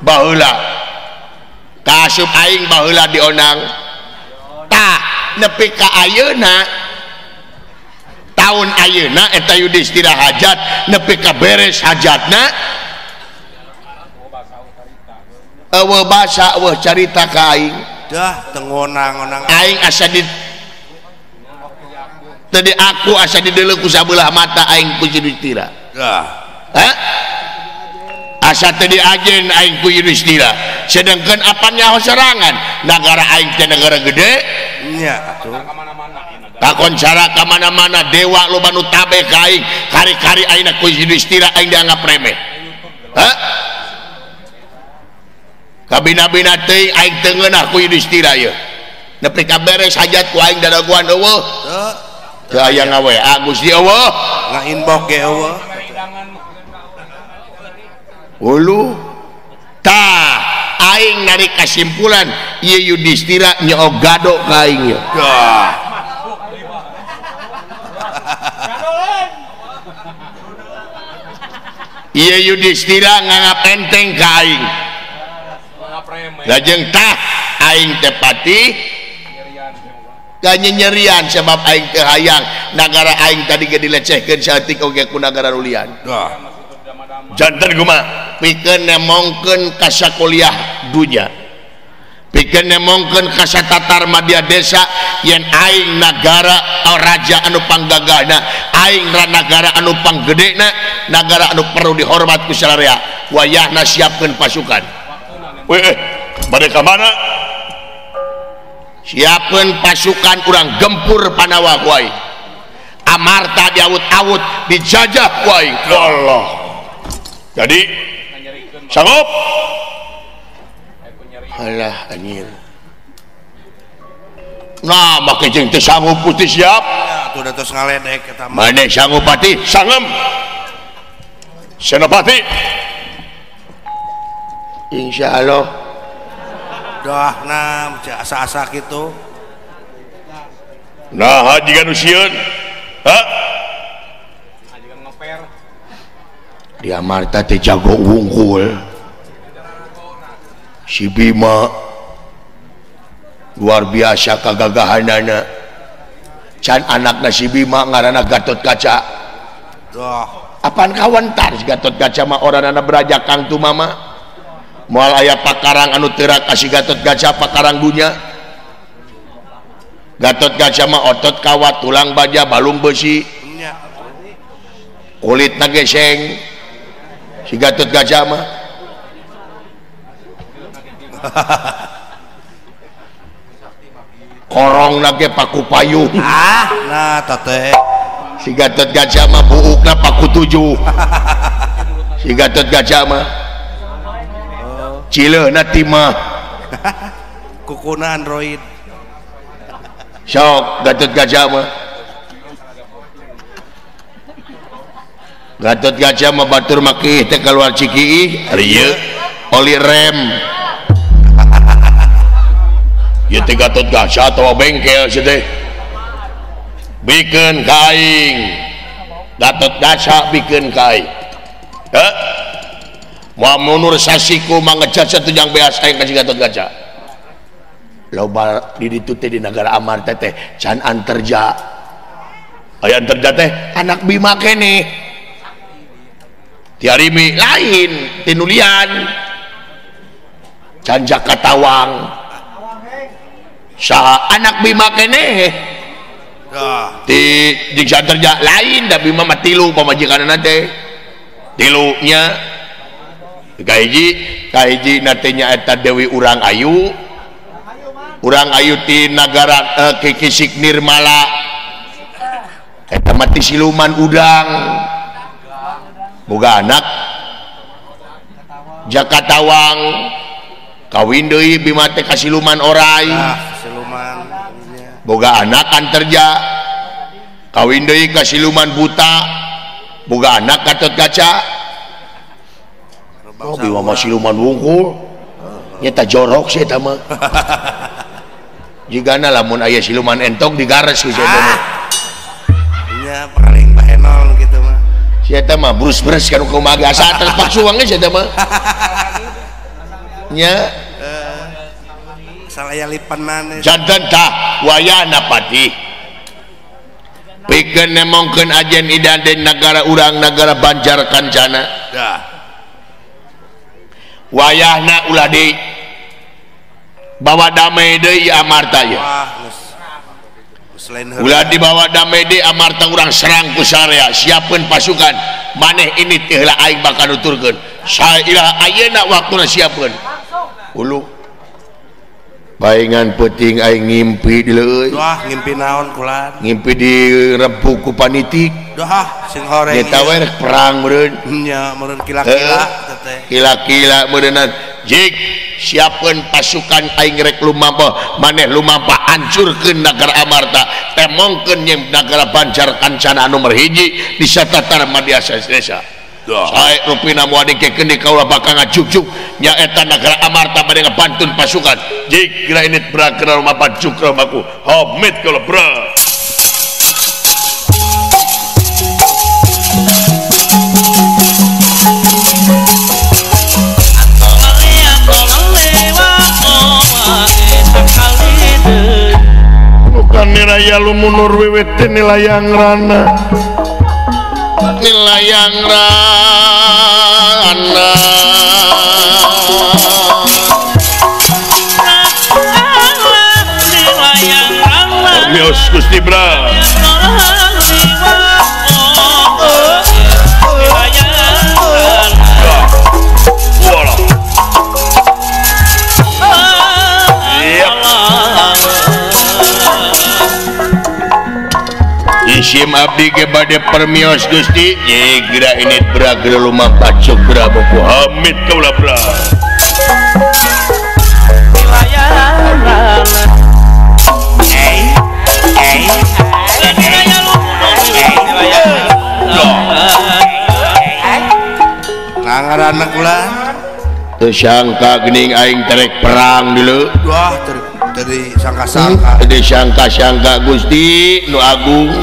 Baheula kaasup aing baheula dionang. Tah nepi ka ayeuna tahun ayeuna eta Yudhistira hajat nepi ka beres hajatna eueuh basa eueuh carita ka aing. Dah tengonang-onang aing asa di tadi aku asa dideuleu ku sabelah mata aing ku Yudhistira. Dah. Hah? Asa teu diajen aing ku Yudhistira. Sedangkan apa nyaho serangan nagara aing teh nagara gede nya atuh. Kakoncara ka mana-mana dewa loba nu tabe ka aing, kari-kari aing ku Yudhistira aing dianggap remeh. Hah? Kabina-bina teuing aing teu ngeunah ku Yudhistira ieu. Nepi ka beres hajat ku aing dadaguan eueuh. Teu aya ngawa Gusti eueuh. Ngainbox ge eueuh. Ulu tah aing narik kasimpulan ieu Yudhistira nyeog gado ka aing ieu. Ieu Yudhistira nganggap enteng ka aing. Lajeng tah aing teh patih kanyerian sebab aing teu hayang nagara aing tadi ge dilecehkeun saeutik oge ku nagara Rulian. Janten kumaha? Pikeun nemongkeun ka sakuliah dunya. Pikeun nemongkeun ka satatar madya desa yen aing nagara raja anu panggagahna, aing nagara anu panggedena, nagara anu perlu dihormat ku sararea. Wayahna siapkeun pasukan. Weh, bade ka mana? Siapkeun pasukan urang gempur Pandawa ku aing. Amarta diawut-awut dijajah ku aing. Allah. Jadi sanggup? Alah anjir. Nah, make jeung teu sanggup putih siap. Ya, atuh da tos ngaledek eta mah. Maneh sanggup pati? Sangem. Senopati. Insyaallah. Doahna asa-asa kitu. Nah, jiga nu sieun. Hah? Di Amarta teh jago wungkul. Si Bima luar biasa kagagahanana. Can anakna si Bima ngaranna Gatot Kaca. Apaan kawentar si Gatot Kaca mah oranana beraja Kang Tumama. Moal aya pakarang anu teurak ka si Gatot Kaca pakarang dunya. Gatot Kaca mah otot kawat, tulang baja, balung besi. Kulitna geseng. Si Gatot Kaca mah. Korong lagi paku payung. Ah, nah tete. Si Gatot Kaca mah buukna paku tujuh. Si Gatot Kaca mah cileuna timah. Kukuna android. Sok Gatot Kaca mah. Gatot Kaca mah batur makih teh keluar Cikiih, rieu oli rem. Ieu teh Gatot Kaca atawa bengkel sih teh. Bikeun ka aing. Gatot Kaca bikeun ka aing. Heh. Moal mundur sasiku mangejat tunjang beas aing ka si Gatot Kaca. Loba di ditu teh di nagara Amarta teh can Anterja. Aya Anterja teh anak Bima keneh. Tiarimi lain tinulian. Can Jakatawang. Saha anak Bima keneh. Ti jeung si Anterja lain da Bima mah tilu pamajikanna teh. Tilunya kahiji na teh nyaeta Dewi Urang Ayu. Urang Ayu ti nagara Kikisik Nirmala. Eta mah ti siluman udang. Boga anak Jakatawang. Kawin deui Bima teh ka siluman orai. Siluman. Boga anak Anterja. Kawin deui ka siluman buta. Boga anak Gatot Kaca. Oh, Bima mah siluman wungkul. Nyata jorok sih eta mah. Jigana lamun aya siluman entong digares ku si eta mah. Nya paling bahenol gitu mah. Si eta mah brus-brus kan kumaha ge asa terpaksa wange si eta mah. Nya asal aya lipenan. Janten tah wayahna patih. Pikeun nemongkeun ajen idan den nagara urang nagara Banjar Kancana. Dah. Wayahna ulah deui bawa damai deui Amarta ye. Ulah dibawa damai deui Amarta urang serang ku sarea, siapkeun pasukan. Maneh ini teh heula aing bakal nuturkeun. Saeulah ayeuna waktuna siapkeun. Ulu. Paingan peuting aing ngimpi di leuy. Wah, ngimpi naon kulan? Ngimpi direbuk ku panitik. Dah, sing horeng. Nyeta we rek perang meureun. Nya, meureun kila-kila teh. Kila-kila meureunna. Jik, siapkeun pasukan aing rek lumampah, maneh lumampah hancurkeun nagara Amarta, temongkeun nyem nagara Banjar Kancana nomor hiji di satatar madya desa. Sae rupina moal dikekeun di kaula bakal ngajugjug nyaeta nagara Amarta bade ngabantun pasukan. Jik kira ini berakhir rumah pajuk rumahku. Homit kalau bra. Atolale atolale wa o wa e sakali. Niraya lumunur wiwit nilayang rana nilayang rana Mios Gusti Bra Isim abdi ge bade permios Gusti jegra ini bra lumampat sukra buku Hamid kaula bra Nangaranna kula teu sangka geuning aing terek perang dulu wah tadi sangka-sangka tadi sangka-sangka Gusti nu agung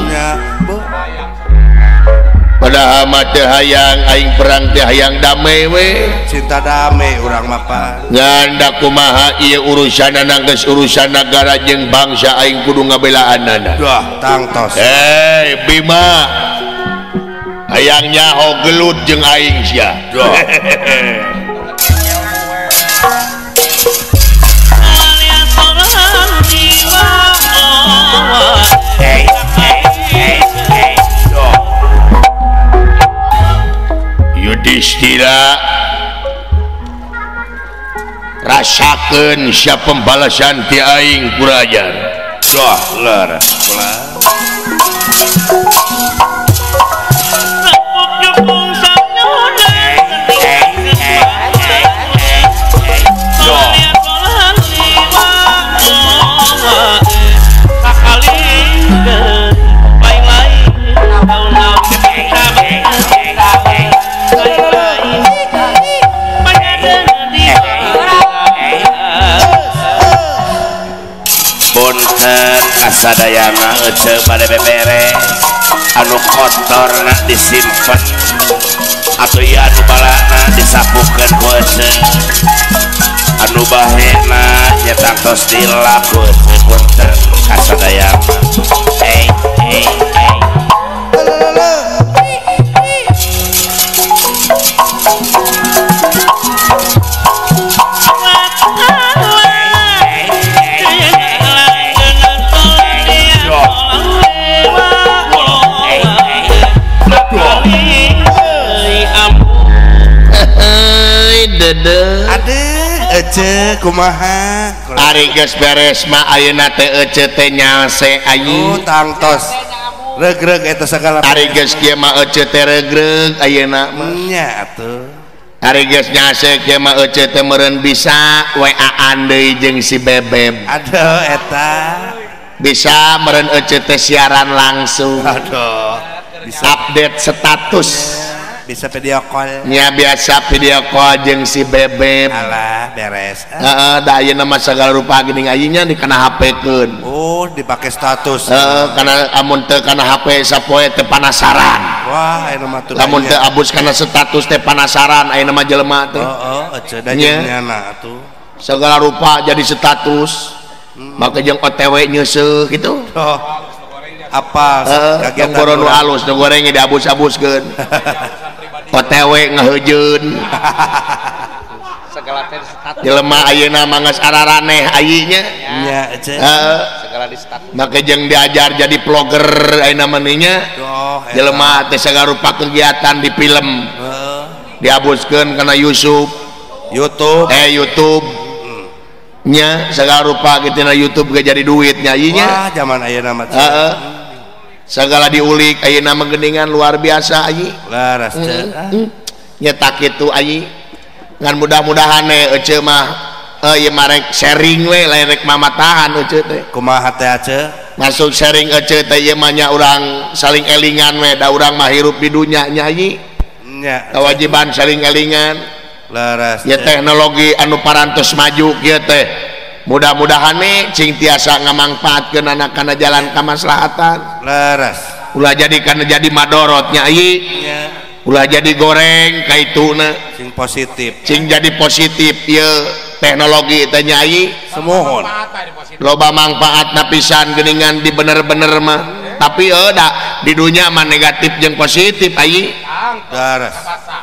padahal mah teu hayang aing perang teh hayang damai we cinta damai urang mah Pak ngan da kumaha ieu urusanana geus urusan nagara jeung bangsa aing kudu ngabelaanana wah tangtos Bima hayang nyaho gelut jeung aing sia Yudhistira rasakeun sia pembalasan ti aing kurajan wah leres Kasadayana ece bade beberes anu kotorna disimpen atau ieu anu balana disapukeun ku ece anu bahena nya tangtos dilap ku ece punten kasadayana Aduh ece kumaha ari geus beres mah ayeuna teh ece teh nyase ayu oh tangtos regreg eta sagala ari geus kieu mah ece teh regreg ayeuna mah nya atuh ari geus nyase kieu mah ece teh meureun bisa WA-an deui jeung si Bebeb aduh eta bisa meureun ece teh siaran langsung aduh bisa update status bisa video call nya biasa video call jeung si Bebeb alah beres heeh da ayeuna mah sagala rupa geuning ayeuna dikena HP-keun oh dipake status heeh kana amun teu kana HP sapoe teh panasaran wah ayeuna mah tuh lamun teu abus kana status teh panasaran ayeuna mah jelema teh heeh ece da nyana atuh segala rupa jadi status make jeung OTW nyeuseuh kitu oh apa kegiatan nu alus nu goreng diabus-abuskeun OTW ngaheujeun segala teh status jelema ayeuna mah geus araraneh ayinya nya ece heeh segala di status make jeung diajar jadi vlogger ayeuna mah nya jelema teh sagala rupa kegiatan di film heeh diabuskeun kana YouTube YouTube nya segala rupa kitu na YouTube ge jadi duit nya ieu nya wah zaman ayeuna mah heeh segala diulik ayeuna mah geuningan luar biasa ayi leres nya tak kitu ayi ngan mudah-mudahan ece mah ieu mah rek sharing we lain rek mamatahan ece teh kumaha teh ece masuk sharing ece teh ieu mah nya urang saling elingan we da urang mah hirup di dunya nya ayi nya kewajiban saling elingan leres ya teknologi anu parantos maju kieu teh mudah-mudahan nih cing tiasa ngamangpaatkeun anak kana jalan kamaslahatan leres ulah jadi kana jadi madorotnya ieu ulah jadi goreng kaituna cing positif cing jadi positif ieu teknologi teh nyai Semohon. Loba mangfaatna pisan geuningan di bener-bener mah. Tapi da di dunya mah negatif jeung positif ayi.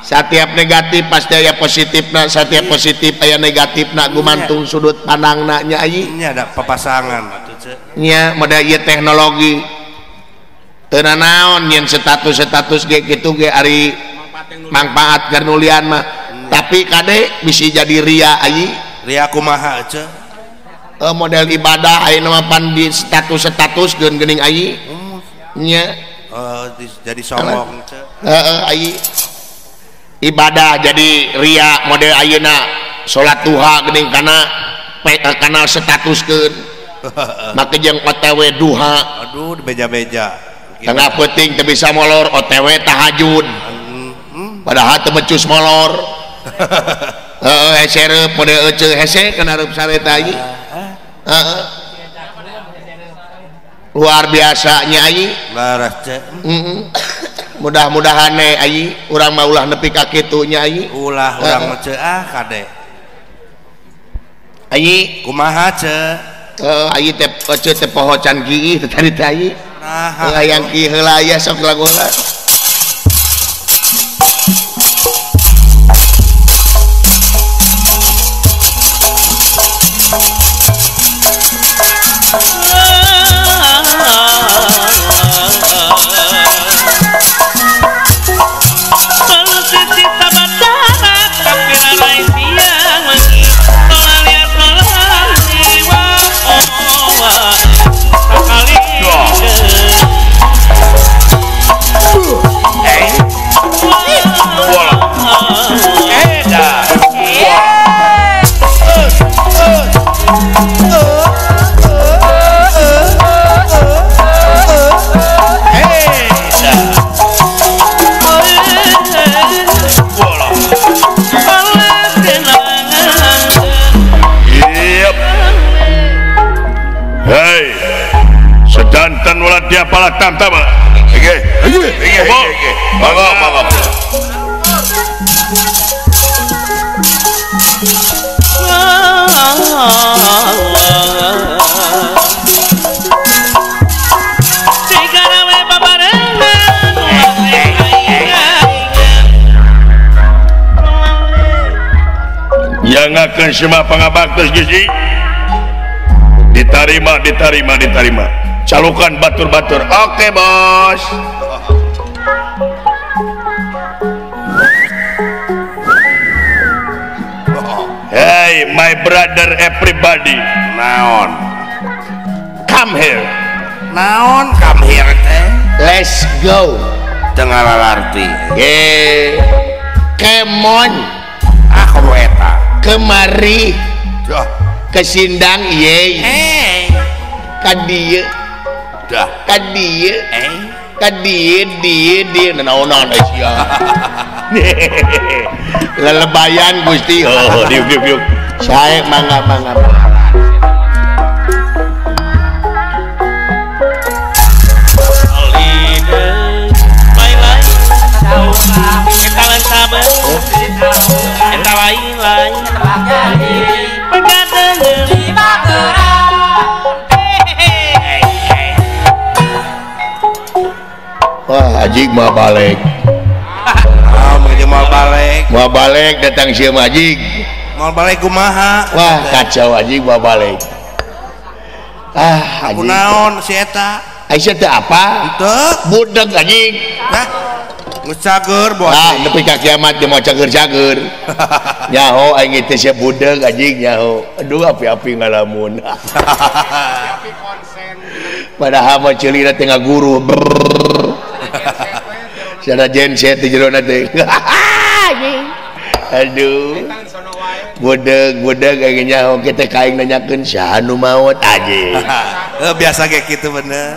Setiap negatif pasti aya positifna, setiap positif aya negatifna gumantung sudut pandangna nya ayi. Nya ada papasangan atuh ce. Nya model ieu teknologi. Teu nanaon nyen status-status ge kitu ge ari mangfaat keur nulian mah. Tapi kade bisi jadi ria ayi. Ria kumaha ce? Model ibadah ayeuna mah pan di status-status geun geuning ayi. Nya jadi sombong ce. Heeh ayi. Ibadah jadi ria model ayeuna salat duha geuning kana kana statuskeun. Make jeung OTW duha. Aduh beja-beja. Tengah peuting teu bisa molor OTW tahajud. Padahal teu becus molor. Heeh hese reup model eceu hese kana reup sare teh ayi. Heeh. Luar biasa nya ayi. Laras ce. Mudah-mudahan ayi urang mah ulah nepi ka kitu nya ayi. Ulah urang mah ce ah kade. Ayi kumaha ce? Ayi teh eceu teh poho can kieu teh tadi teh ayi. Nah, hayang kieu heula aya sok lagu heula. Dia pala tam-tama. Oke. Oke. Mangga, mangga. Yang akan semua pangabaktos Gusti ditarima, ditarima, ditarima. Calukan batur-batur. Oke, bos. Hey, my brother everybody. Naon? Come here. Naon come here teh? Let's go. Teu ngalalarti. Ye. Kemon. Ah, komo eta. Kemari. Duh. Ke sindang ye. Hey. Ka dieu. Dah. Ka dieu. Ka dieu dieu dieu naonan sia. Lelebayan Gusti. Oh, diuk diuk diuk. Sae mangga mangga. Wah, ajig mah balik. Ah, mau balik. Mau balik datang sieu mah ajig. Mau balik kumaha? Wah, kacau ajig mau balik. Ah, ajig. Kunaon si eta? Aisyah teh apa? Henteu. Budeg ajig. Hah? Geus cager bos. Ah, nepi ka kiamat teh mau cager-cager. Nyaho aing teh sia budeg ajig nyaho. Aduh, api-api ngalamun. Api konsen. Padahal mah ceulina teh ngaguru. Sana genset di jero teh. Aduh. Budeg-budeg aing nyaho kita ka aing nanyakeun saha nu maot anjing. Biasa ge kitu bener.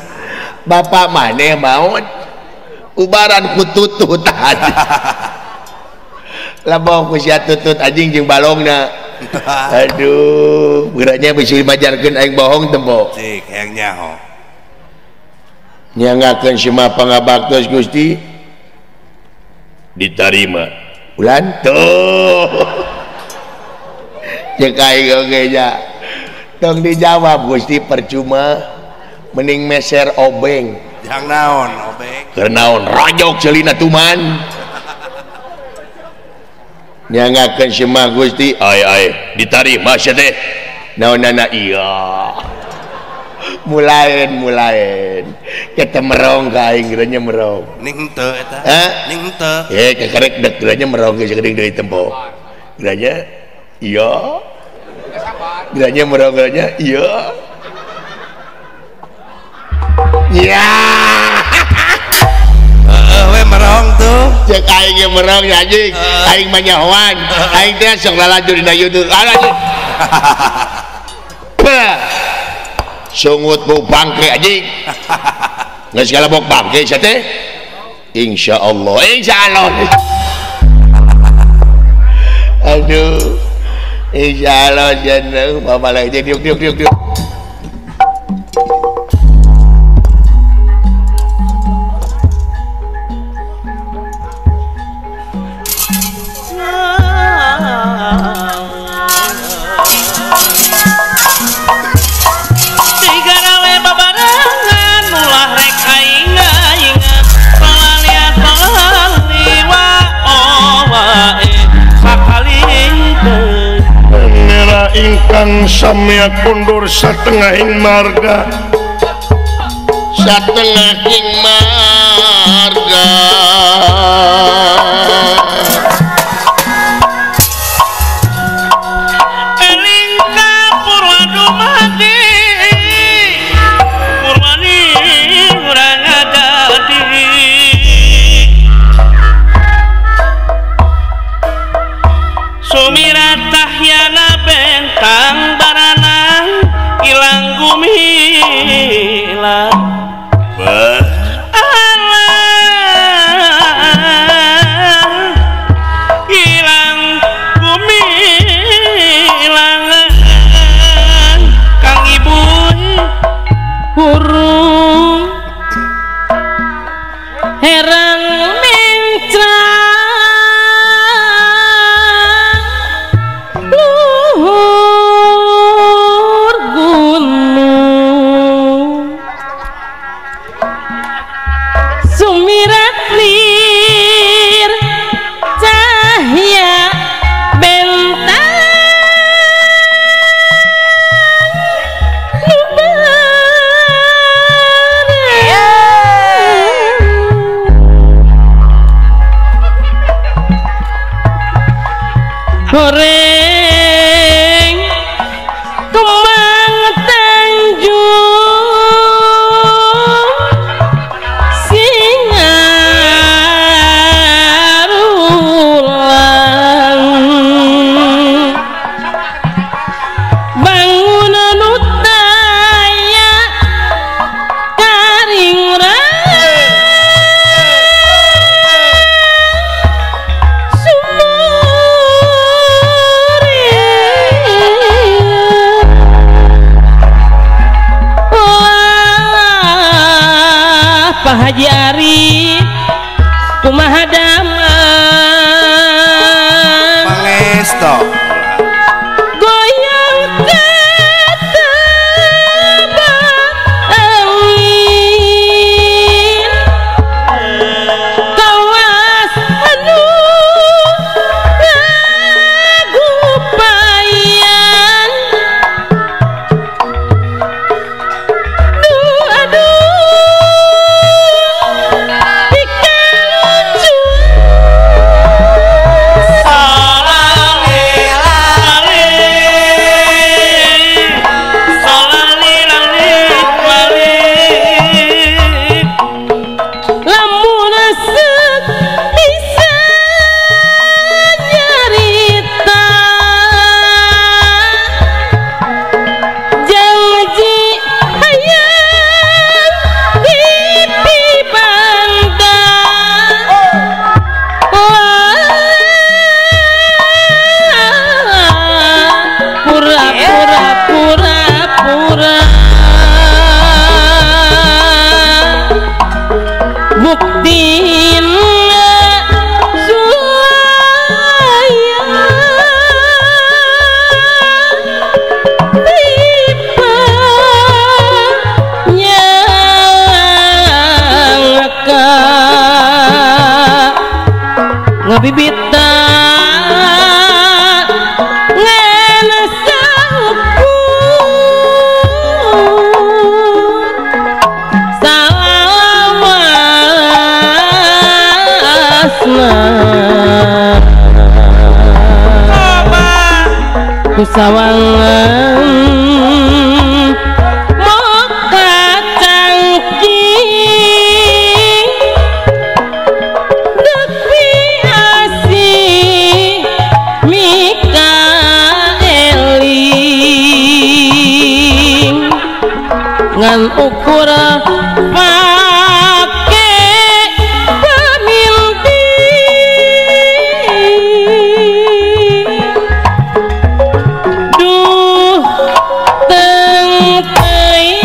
Bapak maneh maot ubaran ku tutut anjing. Labong ku sia tutut anjing jeung balongna. Aduh, beuranya bisi majarkeun aing bohong tempo. Cik, hayang nyaho. Nyangakeun sima pangabaktos Gusti ditarima. Ulan tuh. Cek aing oge nya. Tong dijawab Gusti percuma mending meser obeng. Jang naon obeng? Keur naon rojok ceulina tuman. Nyangakeun semah Gusti, ai ai ditarima sia teh. Naonana iya. Mulaen mulaen. Kita merong ka aing geureunya merong. Ning henteu eta. Hah? Ning henteu. Eh kekerek dek geureunya merong geus geuning deui tempo. Geureunya iya. Geureunya merong geureunya iya. Ya. Heeh we merong tuh. Cek aing ge merong ya anjing. Aing mah nyahoan. Aing teh sok lalajo dina YouTube. Alah. Sungut bau bangke anjing. Geus galebok bangke sia teh. Insyaallah, insyaallah. Aduh. Insyaallah jeneng bapak lagi diuk diuk diuk diuk. Ingkang samya kundur satengahing marga, satengahing marga. Eling ka purwa dumadi, purwani urang adadi. Sumirat tahyana bentang baranang ilang gumilang. Alah ilang gumilang Kang Ibu hurung herang mencrang luhur gunung sumirat lir cahya bentang goreng kembang tanjung singarulang bangunan utaya karingrang Pak Haji Ari kumaha damang pangesto goyang ketebak angin kawas anu ngagupayan duh aduh buktina suaya. Sawangan moka cangking depi asih mika eling ngan ukur pake pamimpi duh teng teuing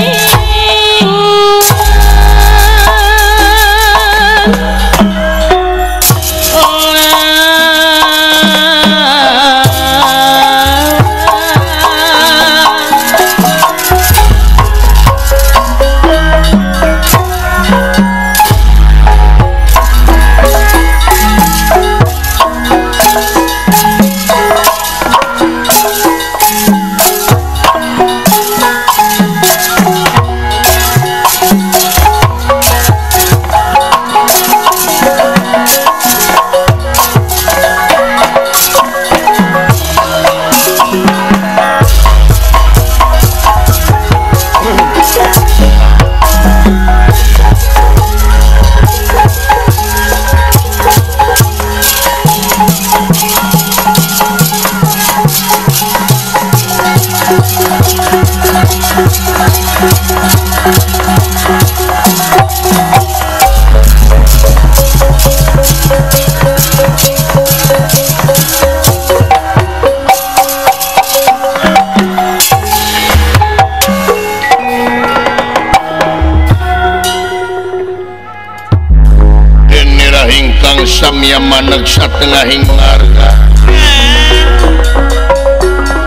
Ingkang samya maneg satengahing marga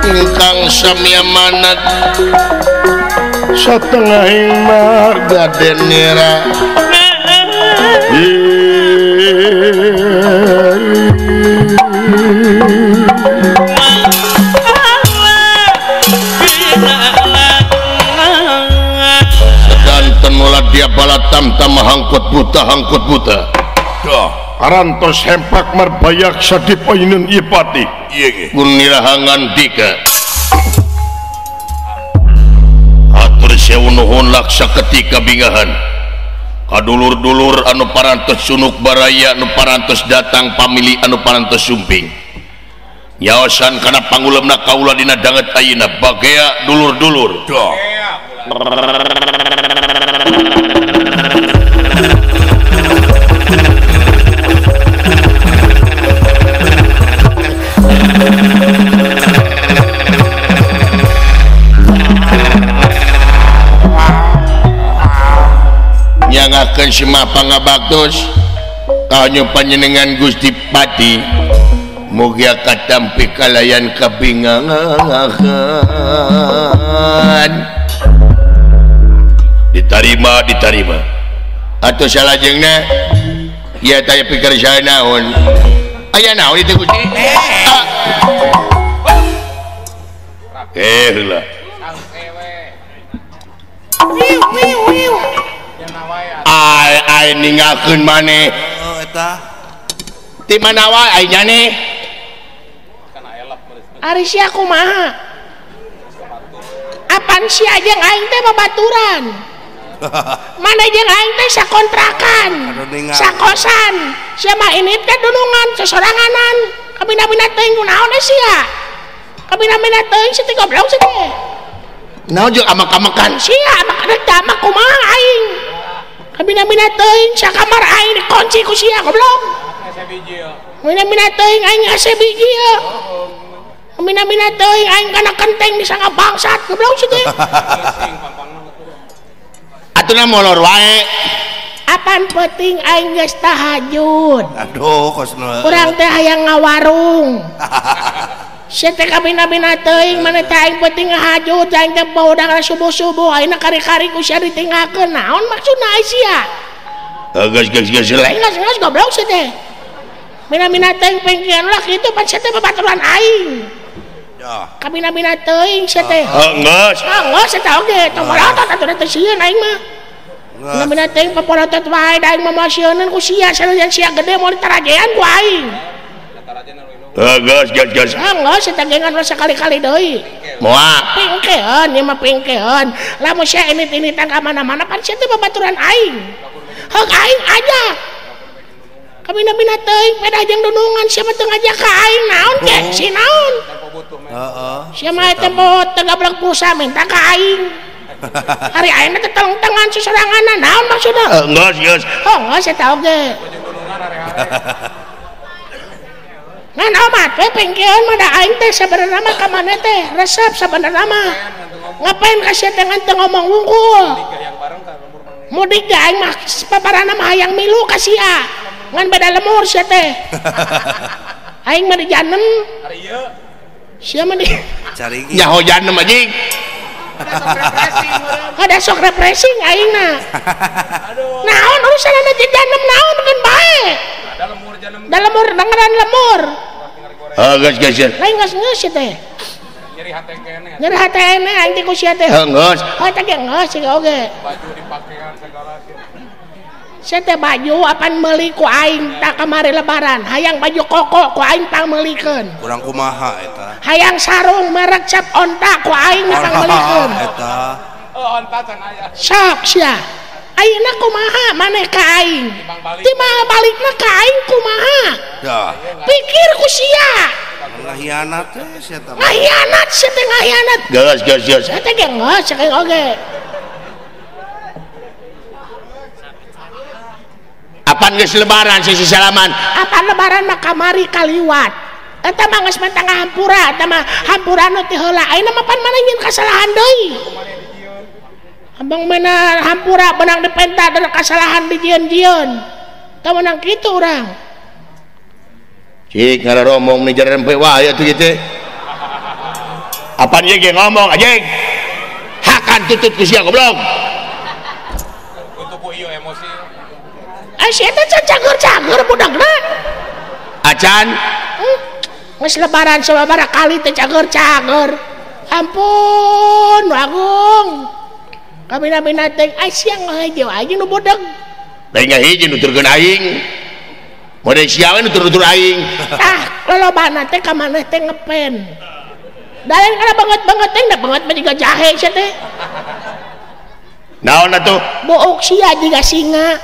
ingkang samya maneg satengahing marga denira sedanten mula dia balatam tam hangkut buta hangkut buta. Arantos hempak marbayaksa di payunun ipati Gunirahangan dika atur sewu nuhun laksa ketika bingahan kadulur-dulur anu parantos sunuk baraya anu parantos datang pamili anu parantos sumping nyaosan kana pangulemna kaula dina danget ayeuna bagea dulur-dulur. Nyangakeun semah pangabaktos kanyo panjenengan Gusti Pati mugia katampi kalayan kabingahan ditarima ditarima atau salajengna ieu teh pikir saya naon aya naon itu Gusti heula ai ai ninggalkeun maneh eta ti mana wae ai nyane ari sia kumaha apan sia jeung aing teh babaturan mana jeung aing teh sakontrakan sakosan sia mah ini teh dunungan sesoranganan kabina-bina teuing kunaon sia kabina-bina teuing sia teh goblok sia teh naon jeung amak-amakan sia amak teh amak kumaha aing kabina-bina teuing sakamar aing dikunci ku sia goblok kabina-bina teuing aing hese biji ieu kabina-bina teuing aing kana kenteng disangka bangsat goblok sia teh atuna molor wae apan penting aing geus tahajud aduh kosna urang teh hayang ngawarung sia teh kabina-bina teuing mana teh aing penting ngahajud aing teh baudang subuh-subuh ayeuna kari-kari ku sia ditinggalkeun naon maksudna ai sia geus geus geus geus geus goblok sia teh mina-mina teuing pengkian lah kitu pan sia teh babaturan aing kabina-bina teuing sia teh geus geus eta oge tong molotot atuh teh sieun aing mah mina-mina teuing papolotot wae da aing mah moal sieuneun ku sia sanajan sia gede moal ditarajean ku aing Geus geus geus. Ah geus eta gengan sakali-kali deui. Moal. Pingkeun ieu mah pingkeun. Lamun sia init-initan ka mana-mana pan sia teh babaturan aing. Heuk aing aja. Kabina-bina teuing pedah jeung dunungan sia mah teu ngajak ka aing naon ge si naon. Heeh. Sia mah teh teu gablek pulsa minta ka aing. Hari aing teh teleng-tengan susoranganna naon maksudna? Geus geus. Oh geus eta oge. Ngan omat we pengkeun mah da aing teh sabenerna mah ka maneh teh resep sabenerna mah. Ngapain ka sia teh ngan teu ngomong wungkul. Mudik ge aing mah paparana mah hayang milu ka sia. Ngan beda lemur sia teh. Aing mah di janem. Sia mah di carigi. Nyaho janem anjing. Ada sok refreshing aing na. Naon urusanna di janem naon keun bae. Da lemur dengeran lemur. Heuh geus geus. Lain geus geus sia teh. Nyeri hate keneh. Nyeri hate keneh aing teh ku sia teh. Heuh geus. Heuh teh ge geus sia oge. Baju dipakean segala sia. Sia teh baju apan meuli ku aing tak kamari lebaran. Hayang baju koko ku aing pangmeulikeun. Kurang kumaha eta. Hayang sarung merek cap onta ku aing pangmeulikeun. Eta. Oh onta can aya. Sok sia. Ayeuna kumaha maneh ka aing? Timbang balikna ka aing kumaha? Dah. Pikir ku sia. Ngahianat teh sia teh. Ngahianat sia teh ngahianat. Geus geus geus. Eta ge geus cek oge. Apan geus lebaran sisi salaman? Apan lebaran mah kamari kaliwat. Eta mah geus mentang hampura, eta mah hampura nu teh heula. Ayeuna mah pan maneh nyeun kasalahan deui. Abang mana hampura benang dipenta dan kesalahan di jieun-jieun. Teu menang kitu urang. Cik ngararomong nih jarempe wae atuh ieu teh. Apan ieu ge ngomong anjing? Hakan tutut ku sia goblok. Tutup ku ieu emosi. Ah sia teh cagur-cagur budakna. Acan. Geus lebaran sababaraha kali teh cagur-cagur. Ampun, Agung. Kabina-bina teh ai sia ngahejo aing nu bodeg. Lain ngahiji nuturkeun aing. Mode sia we nutur-nutur aing. Tah, lolobana teh ka maneh teh ngepen. Da lain kana banget-banget teh da banget mah jiga jahe sia teh. Naon atuh? Buuk sia jiga singa.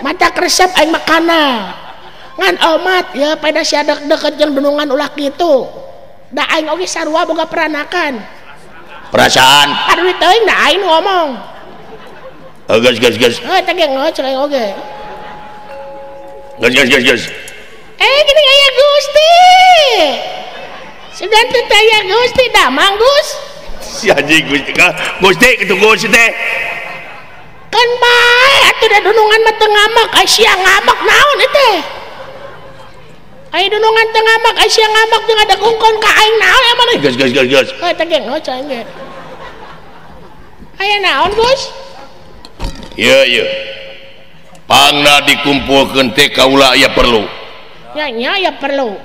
Mata resep aing makana. Ngan omat ya pada sia deket jeung dunungan ulah kitu. Da aing oge sarua boga peranakan. Perasaan. Aduh teuing da aing ngomong. Geus geus geus. Heuh teh ge geus aing oge. Geus geus geus geus. Eh gini aya Gusti. Sugan teh aya Gusti da Mang Gus. Si anjing Gusti ka. Gusti kitu Gusti teh. Kan bae atuh da dunungan mah teu ngamak, ai sia ngamak naon ieu teh? Ai dunungan teu ngamak, ai sia ngamak jeung ada gungkon ka aing naon emang maneh? Geus geus geus geus. Heuh teh ge geus aing ge. Aya naon Gus? Ieu ieu. Pangna dikumpulkeun teh kaula aya perlu. Nya nya aya perlu.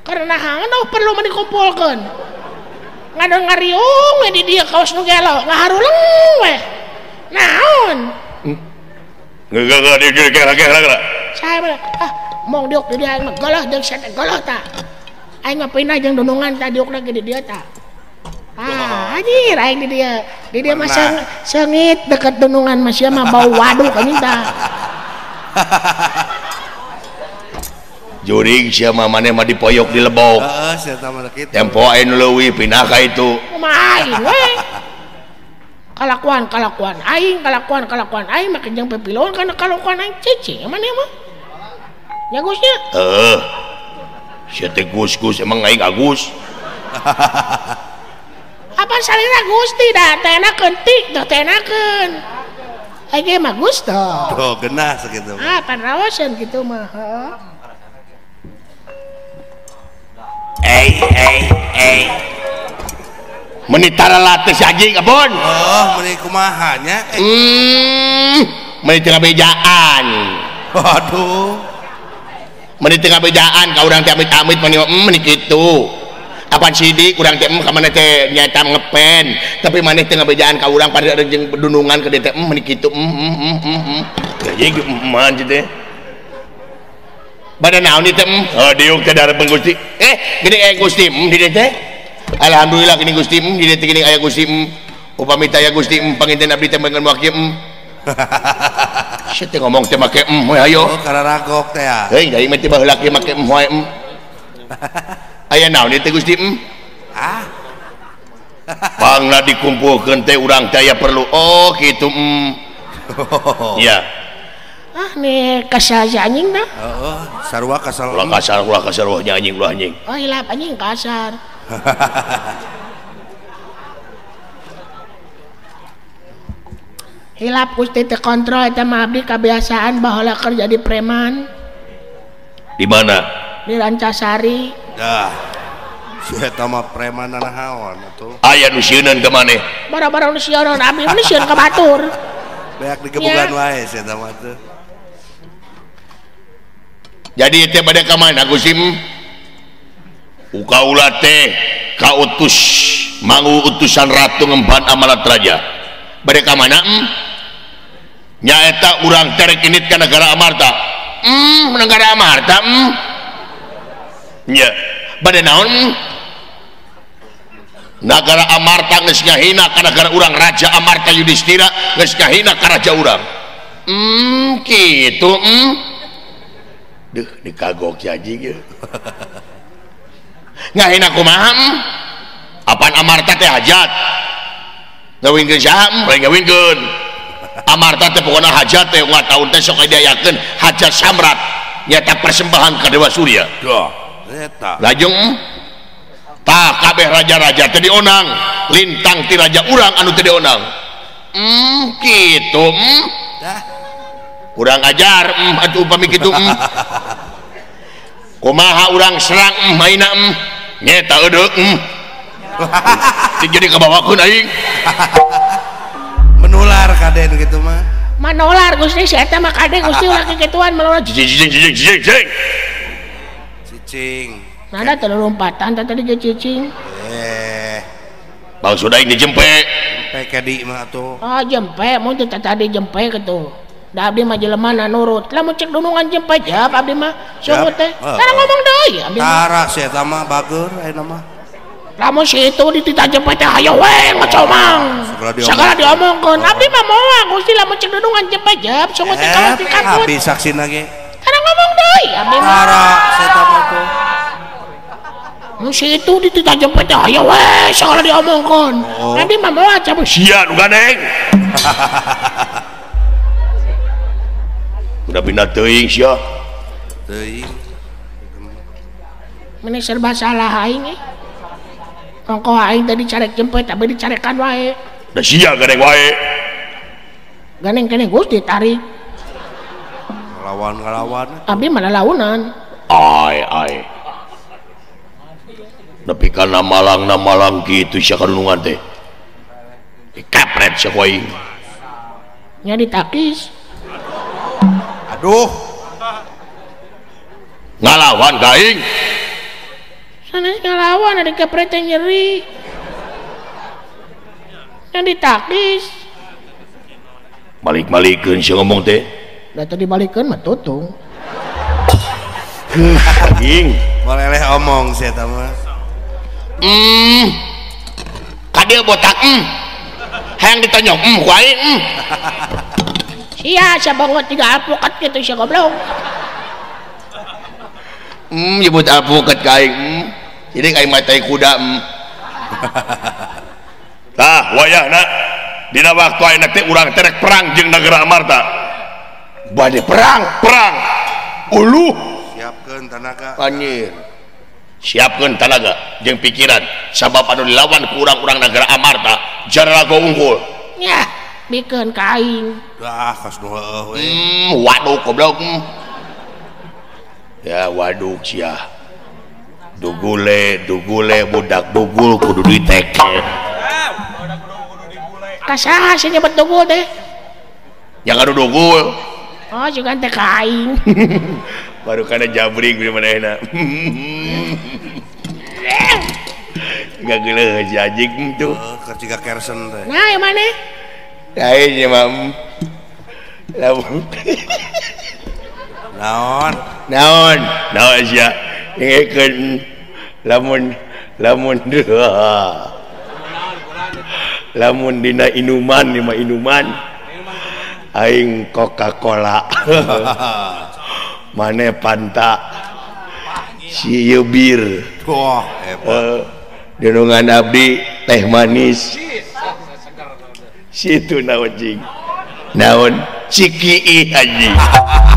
Karena haon perlu mah dikumpulkeun. Ngadon ngariung we di dieu kaos nu gelo, ngaharuleng we. Naon? Geus geus geus geus. Saya mah ah mong diuk di dieu aing mah goloh jeung sia teh goloh tah. Aing mah pindah jeung dunungan tah diukna ge di dieu tah. Ah, anjir aing di dieu. Di dieu mah seungit deket dunungan mah sia mah bau waduk anjing tah. Jurig sia mah maneh mah dipoyok di lebok. Heeh, sia tah mah kitu. Tempo aing nu leuwih pindah ka itu. Kumaha aing we. Kalakuan aing, kalakuan aing mah jeung pipiluan kana kalakuan aing cicing maneh mah. Nya Gusnya? Heeh. Sia teh Gus-gus emang aing Agus. Apa salira Gusti da teh enakeun tik teh teh enakeun. Aing ge mah Gus toh. Tuh genah sakitu. Ah, pan raoseun kitu mah, heeh. Ei ei ei. Meni tara teh si anjing abon. Oh, meni kumaha nya? Meni teu ngabejaan. Waduh. Meni teu ngabejaan ka urang teh amit-amit meni meni kitu. Apan sidik urang teh ka maneh teh nyaeta ngepen, tapi maneh teu ngabejaan ka urang pada jeung dunungan ka dieu teh meni kitu. Anjing man teh. Bade naon ieu teh? Oh diuk teh dareupkeun Gusti. Geuning aya Gusti di dieu teh. Alhamdulillah geuning Gusti di dieu teh geuning aya Gusti. Upami teh aya Gusti panginten abdi teh mengan wakil. Sia teh ngomong teh make we hayo. Oh kararagok teh ya. Heuing da ieu mah teh baheula ge make wae. Aya naon ieu teh Gusti? Ah. Pangna dikumpulkeun teh urang teh aya perlu. Oh kitu. Iya. Ah nih kasar si anjing dah. Heeh, sarua kasar. Ulah kasar wah nya anjing ulah anjing. Oh hilap anjing kasar. Hilap Gusti teu kontrol eta mah abdi kebiasaan baheula keur jadi preman. Di mana? Di Rancasari. Dah. Si eta mah preman naon atuh. Aya nu sieuneun ka maneh. Bara-bara nu sieuneun abdi mah sieun ka batur. Beak digebugan wae si eta mah teh. Jadi teh bade ka mana Gusti? Ukaula teh kautus mangu utusan ratu ngemban amalat raja. Bade ka mana? Nyaeta urang terek init ka negara Amarta. Negara Amarta. Nya, bade naon? Nagara Amarta geus ngahina ka nagara urang, Raja Amarta Yudhistira geus ngahina ka raja urang. Kitu. Duh, dikagok si anjing ieu. Ngahina kumaha? Apan Amarta teh hajat. Ngawinkeun saha? Lain ngawinkeun. Amarta teh pokona hajat teh unggal taun teh sok diayakeun hajat samrat, nyata persembahan ka Dewa Surya. Duh, eta. Lajeng tah kabeh raja-raja teh dionang, lintang ti raja urang anu teh dionang. Kitu. Dah. Kurang ajar atuh upami kitu. Kumaha urang serang maina nyeta eudeuk. Jadi kabawakeun aing. Menular kaden kitu mah. Manolar Gusti si eta mah kaden Gusti ulah kikituan menular. Cicing cicing cicing cicing. Cicing. Nada teu lompatan teh tadi ge cicing. Maksud aing dijempe. Jempe kadi mah atuh. Ah jempe mun teu tadi jempe kitu. Da abdi mah jelema na nurut. Lamun cek dunungan jempe jap abdi mah sungguh teh. Tara ngomong deui abdi mah. Tara si eta mah bager ayeuna mah. Lamun si itu dititah jempe teh hayo we ngocomang. Segala diomongkeun. Abdi mah moal Gusti lamun cek dunungan jempe jap sungguh teh kalah dikakut. Abdi saksina ge. Tara ngomong deui abdi mah. Tara si eta mah tuh. Si itu dititah jempe teh hayo we segala diomongkeun. Abdi mah moal cabut. Sia nu gandeng. Udah pindah teuing sia. Teuing. Meni serba salah aing eh. Ongkoh aing tadi carek jempe tapi dicarekan wae. Da sia gandeng wae. Gandeng keneh Gusti tarik. Ngalawan-ngalawan. Abdi mah lalaunan. Ai ai. Nepi kana malang-na malang kitu sia kadunungan teh. Dikapret sia ku aing. Nya ditakis. Aduh. Ngalawan ka aing. Sanes ngalawan ada kepret yang nyeri. Yang ditakis. Balik-balikeun sia ngomong teh. Da teu dibalikeun mah tutung. Anjing. Boleh omong sia eta mah. Ka dieu botak. Hayang ditonyok ku aing. Sia sia banget tiga alpukat kitu sia goblok. Nyebut alpukat ka aing. Jadi aing mah tai kuda. Tah wayahna dina waktu ayeuna teh urang teh rek perang jeung nagara Amarta. Bade perang, perang. Uluh, siapkeun tanaga. Anjir. Siapkeun tanaga jeung pikiran sabab anu dilawan ku urang-urang nagara Amarta jararago unggul. Nyah, bikeun ka aing. Dah kas nu heueuh we. Waduk goblok. Ya waduk sia. Dugule, dugule budak dugul kudu diteke. Ka saha sih nyebut dugul teh? Yang anu dugul. Oh, juga teh ka aing. Baru kana jabring di manehna. Enggak geuleuh si anjing tuh. Keur jiga kersen teh. Nah, yang maneh? Lain nya mah. Lamun. Naon? Naon naon sia dengekeun lamun lamun lamun dina inuman lima inuman aing Coca-Cola mane Fanta si ieu bir wah hebat denungan abdi teh manis situ naon jing naon ciki anjing.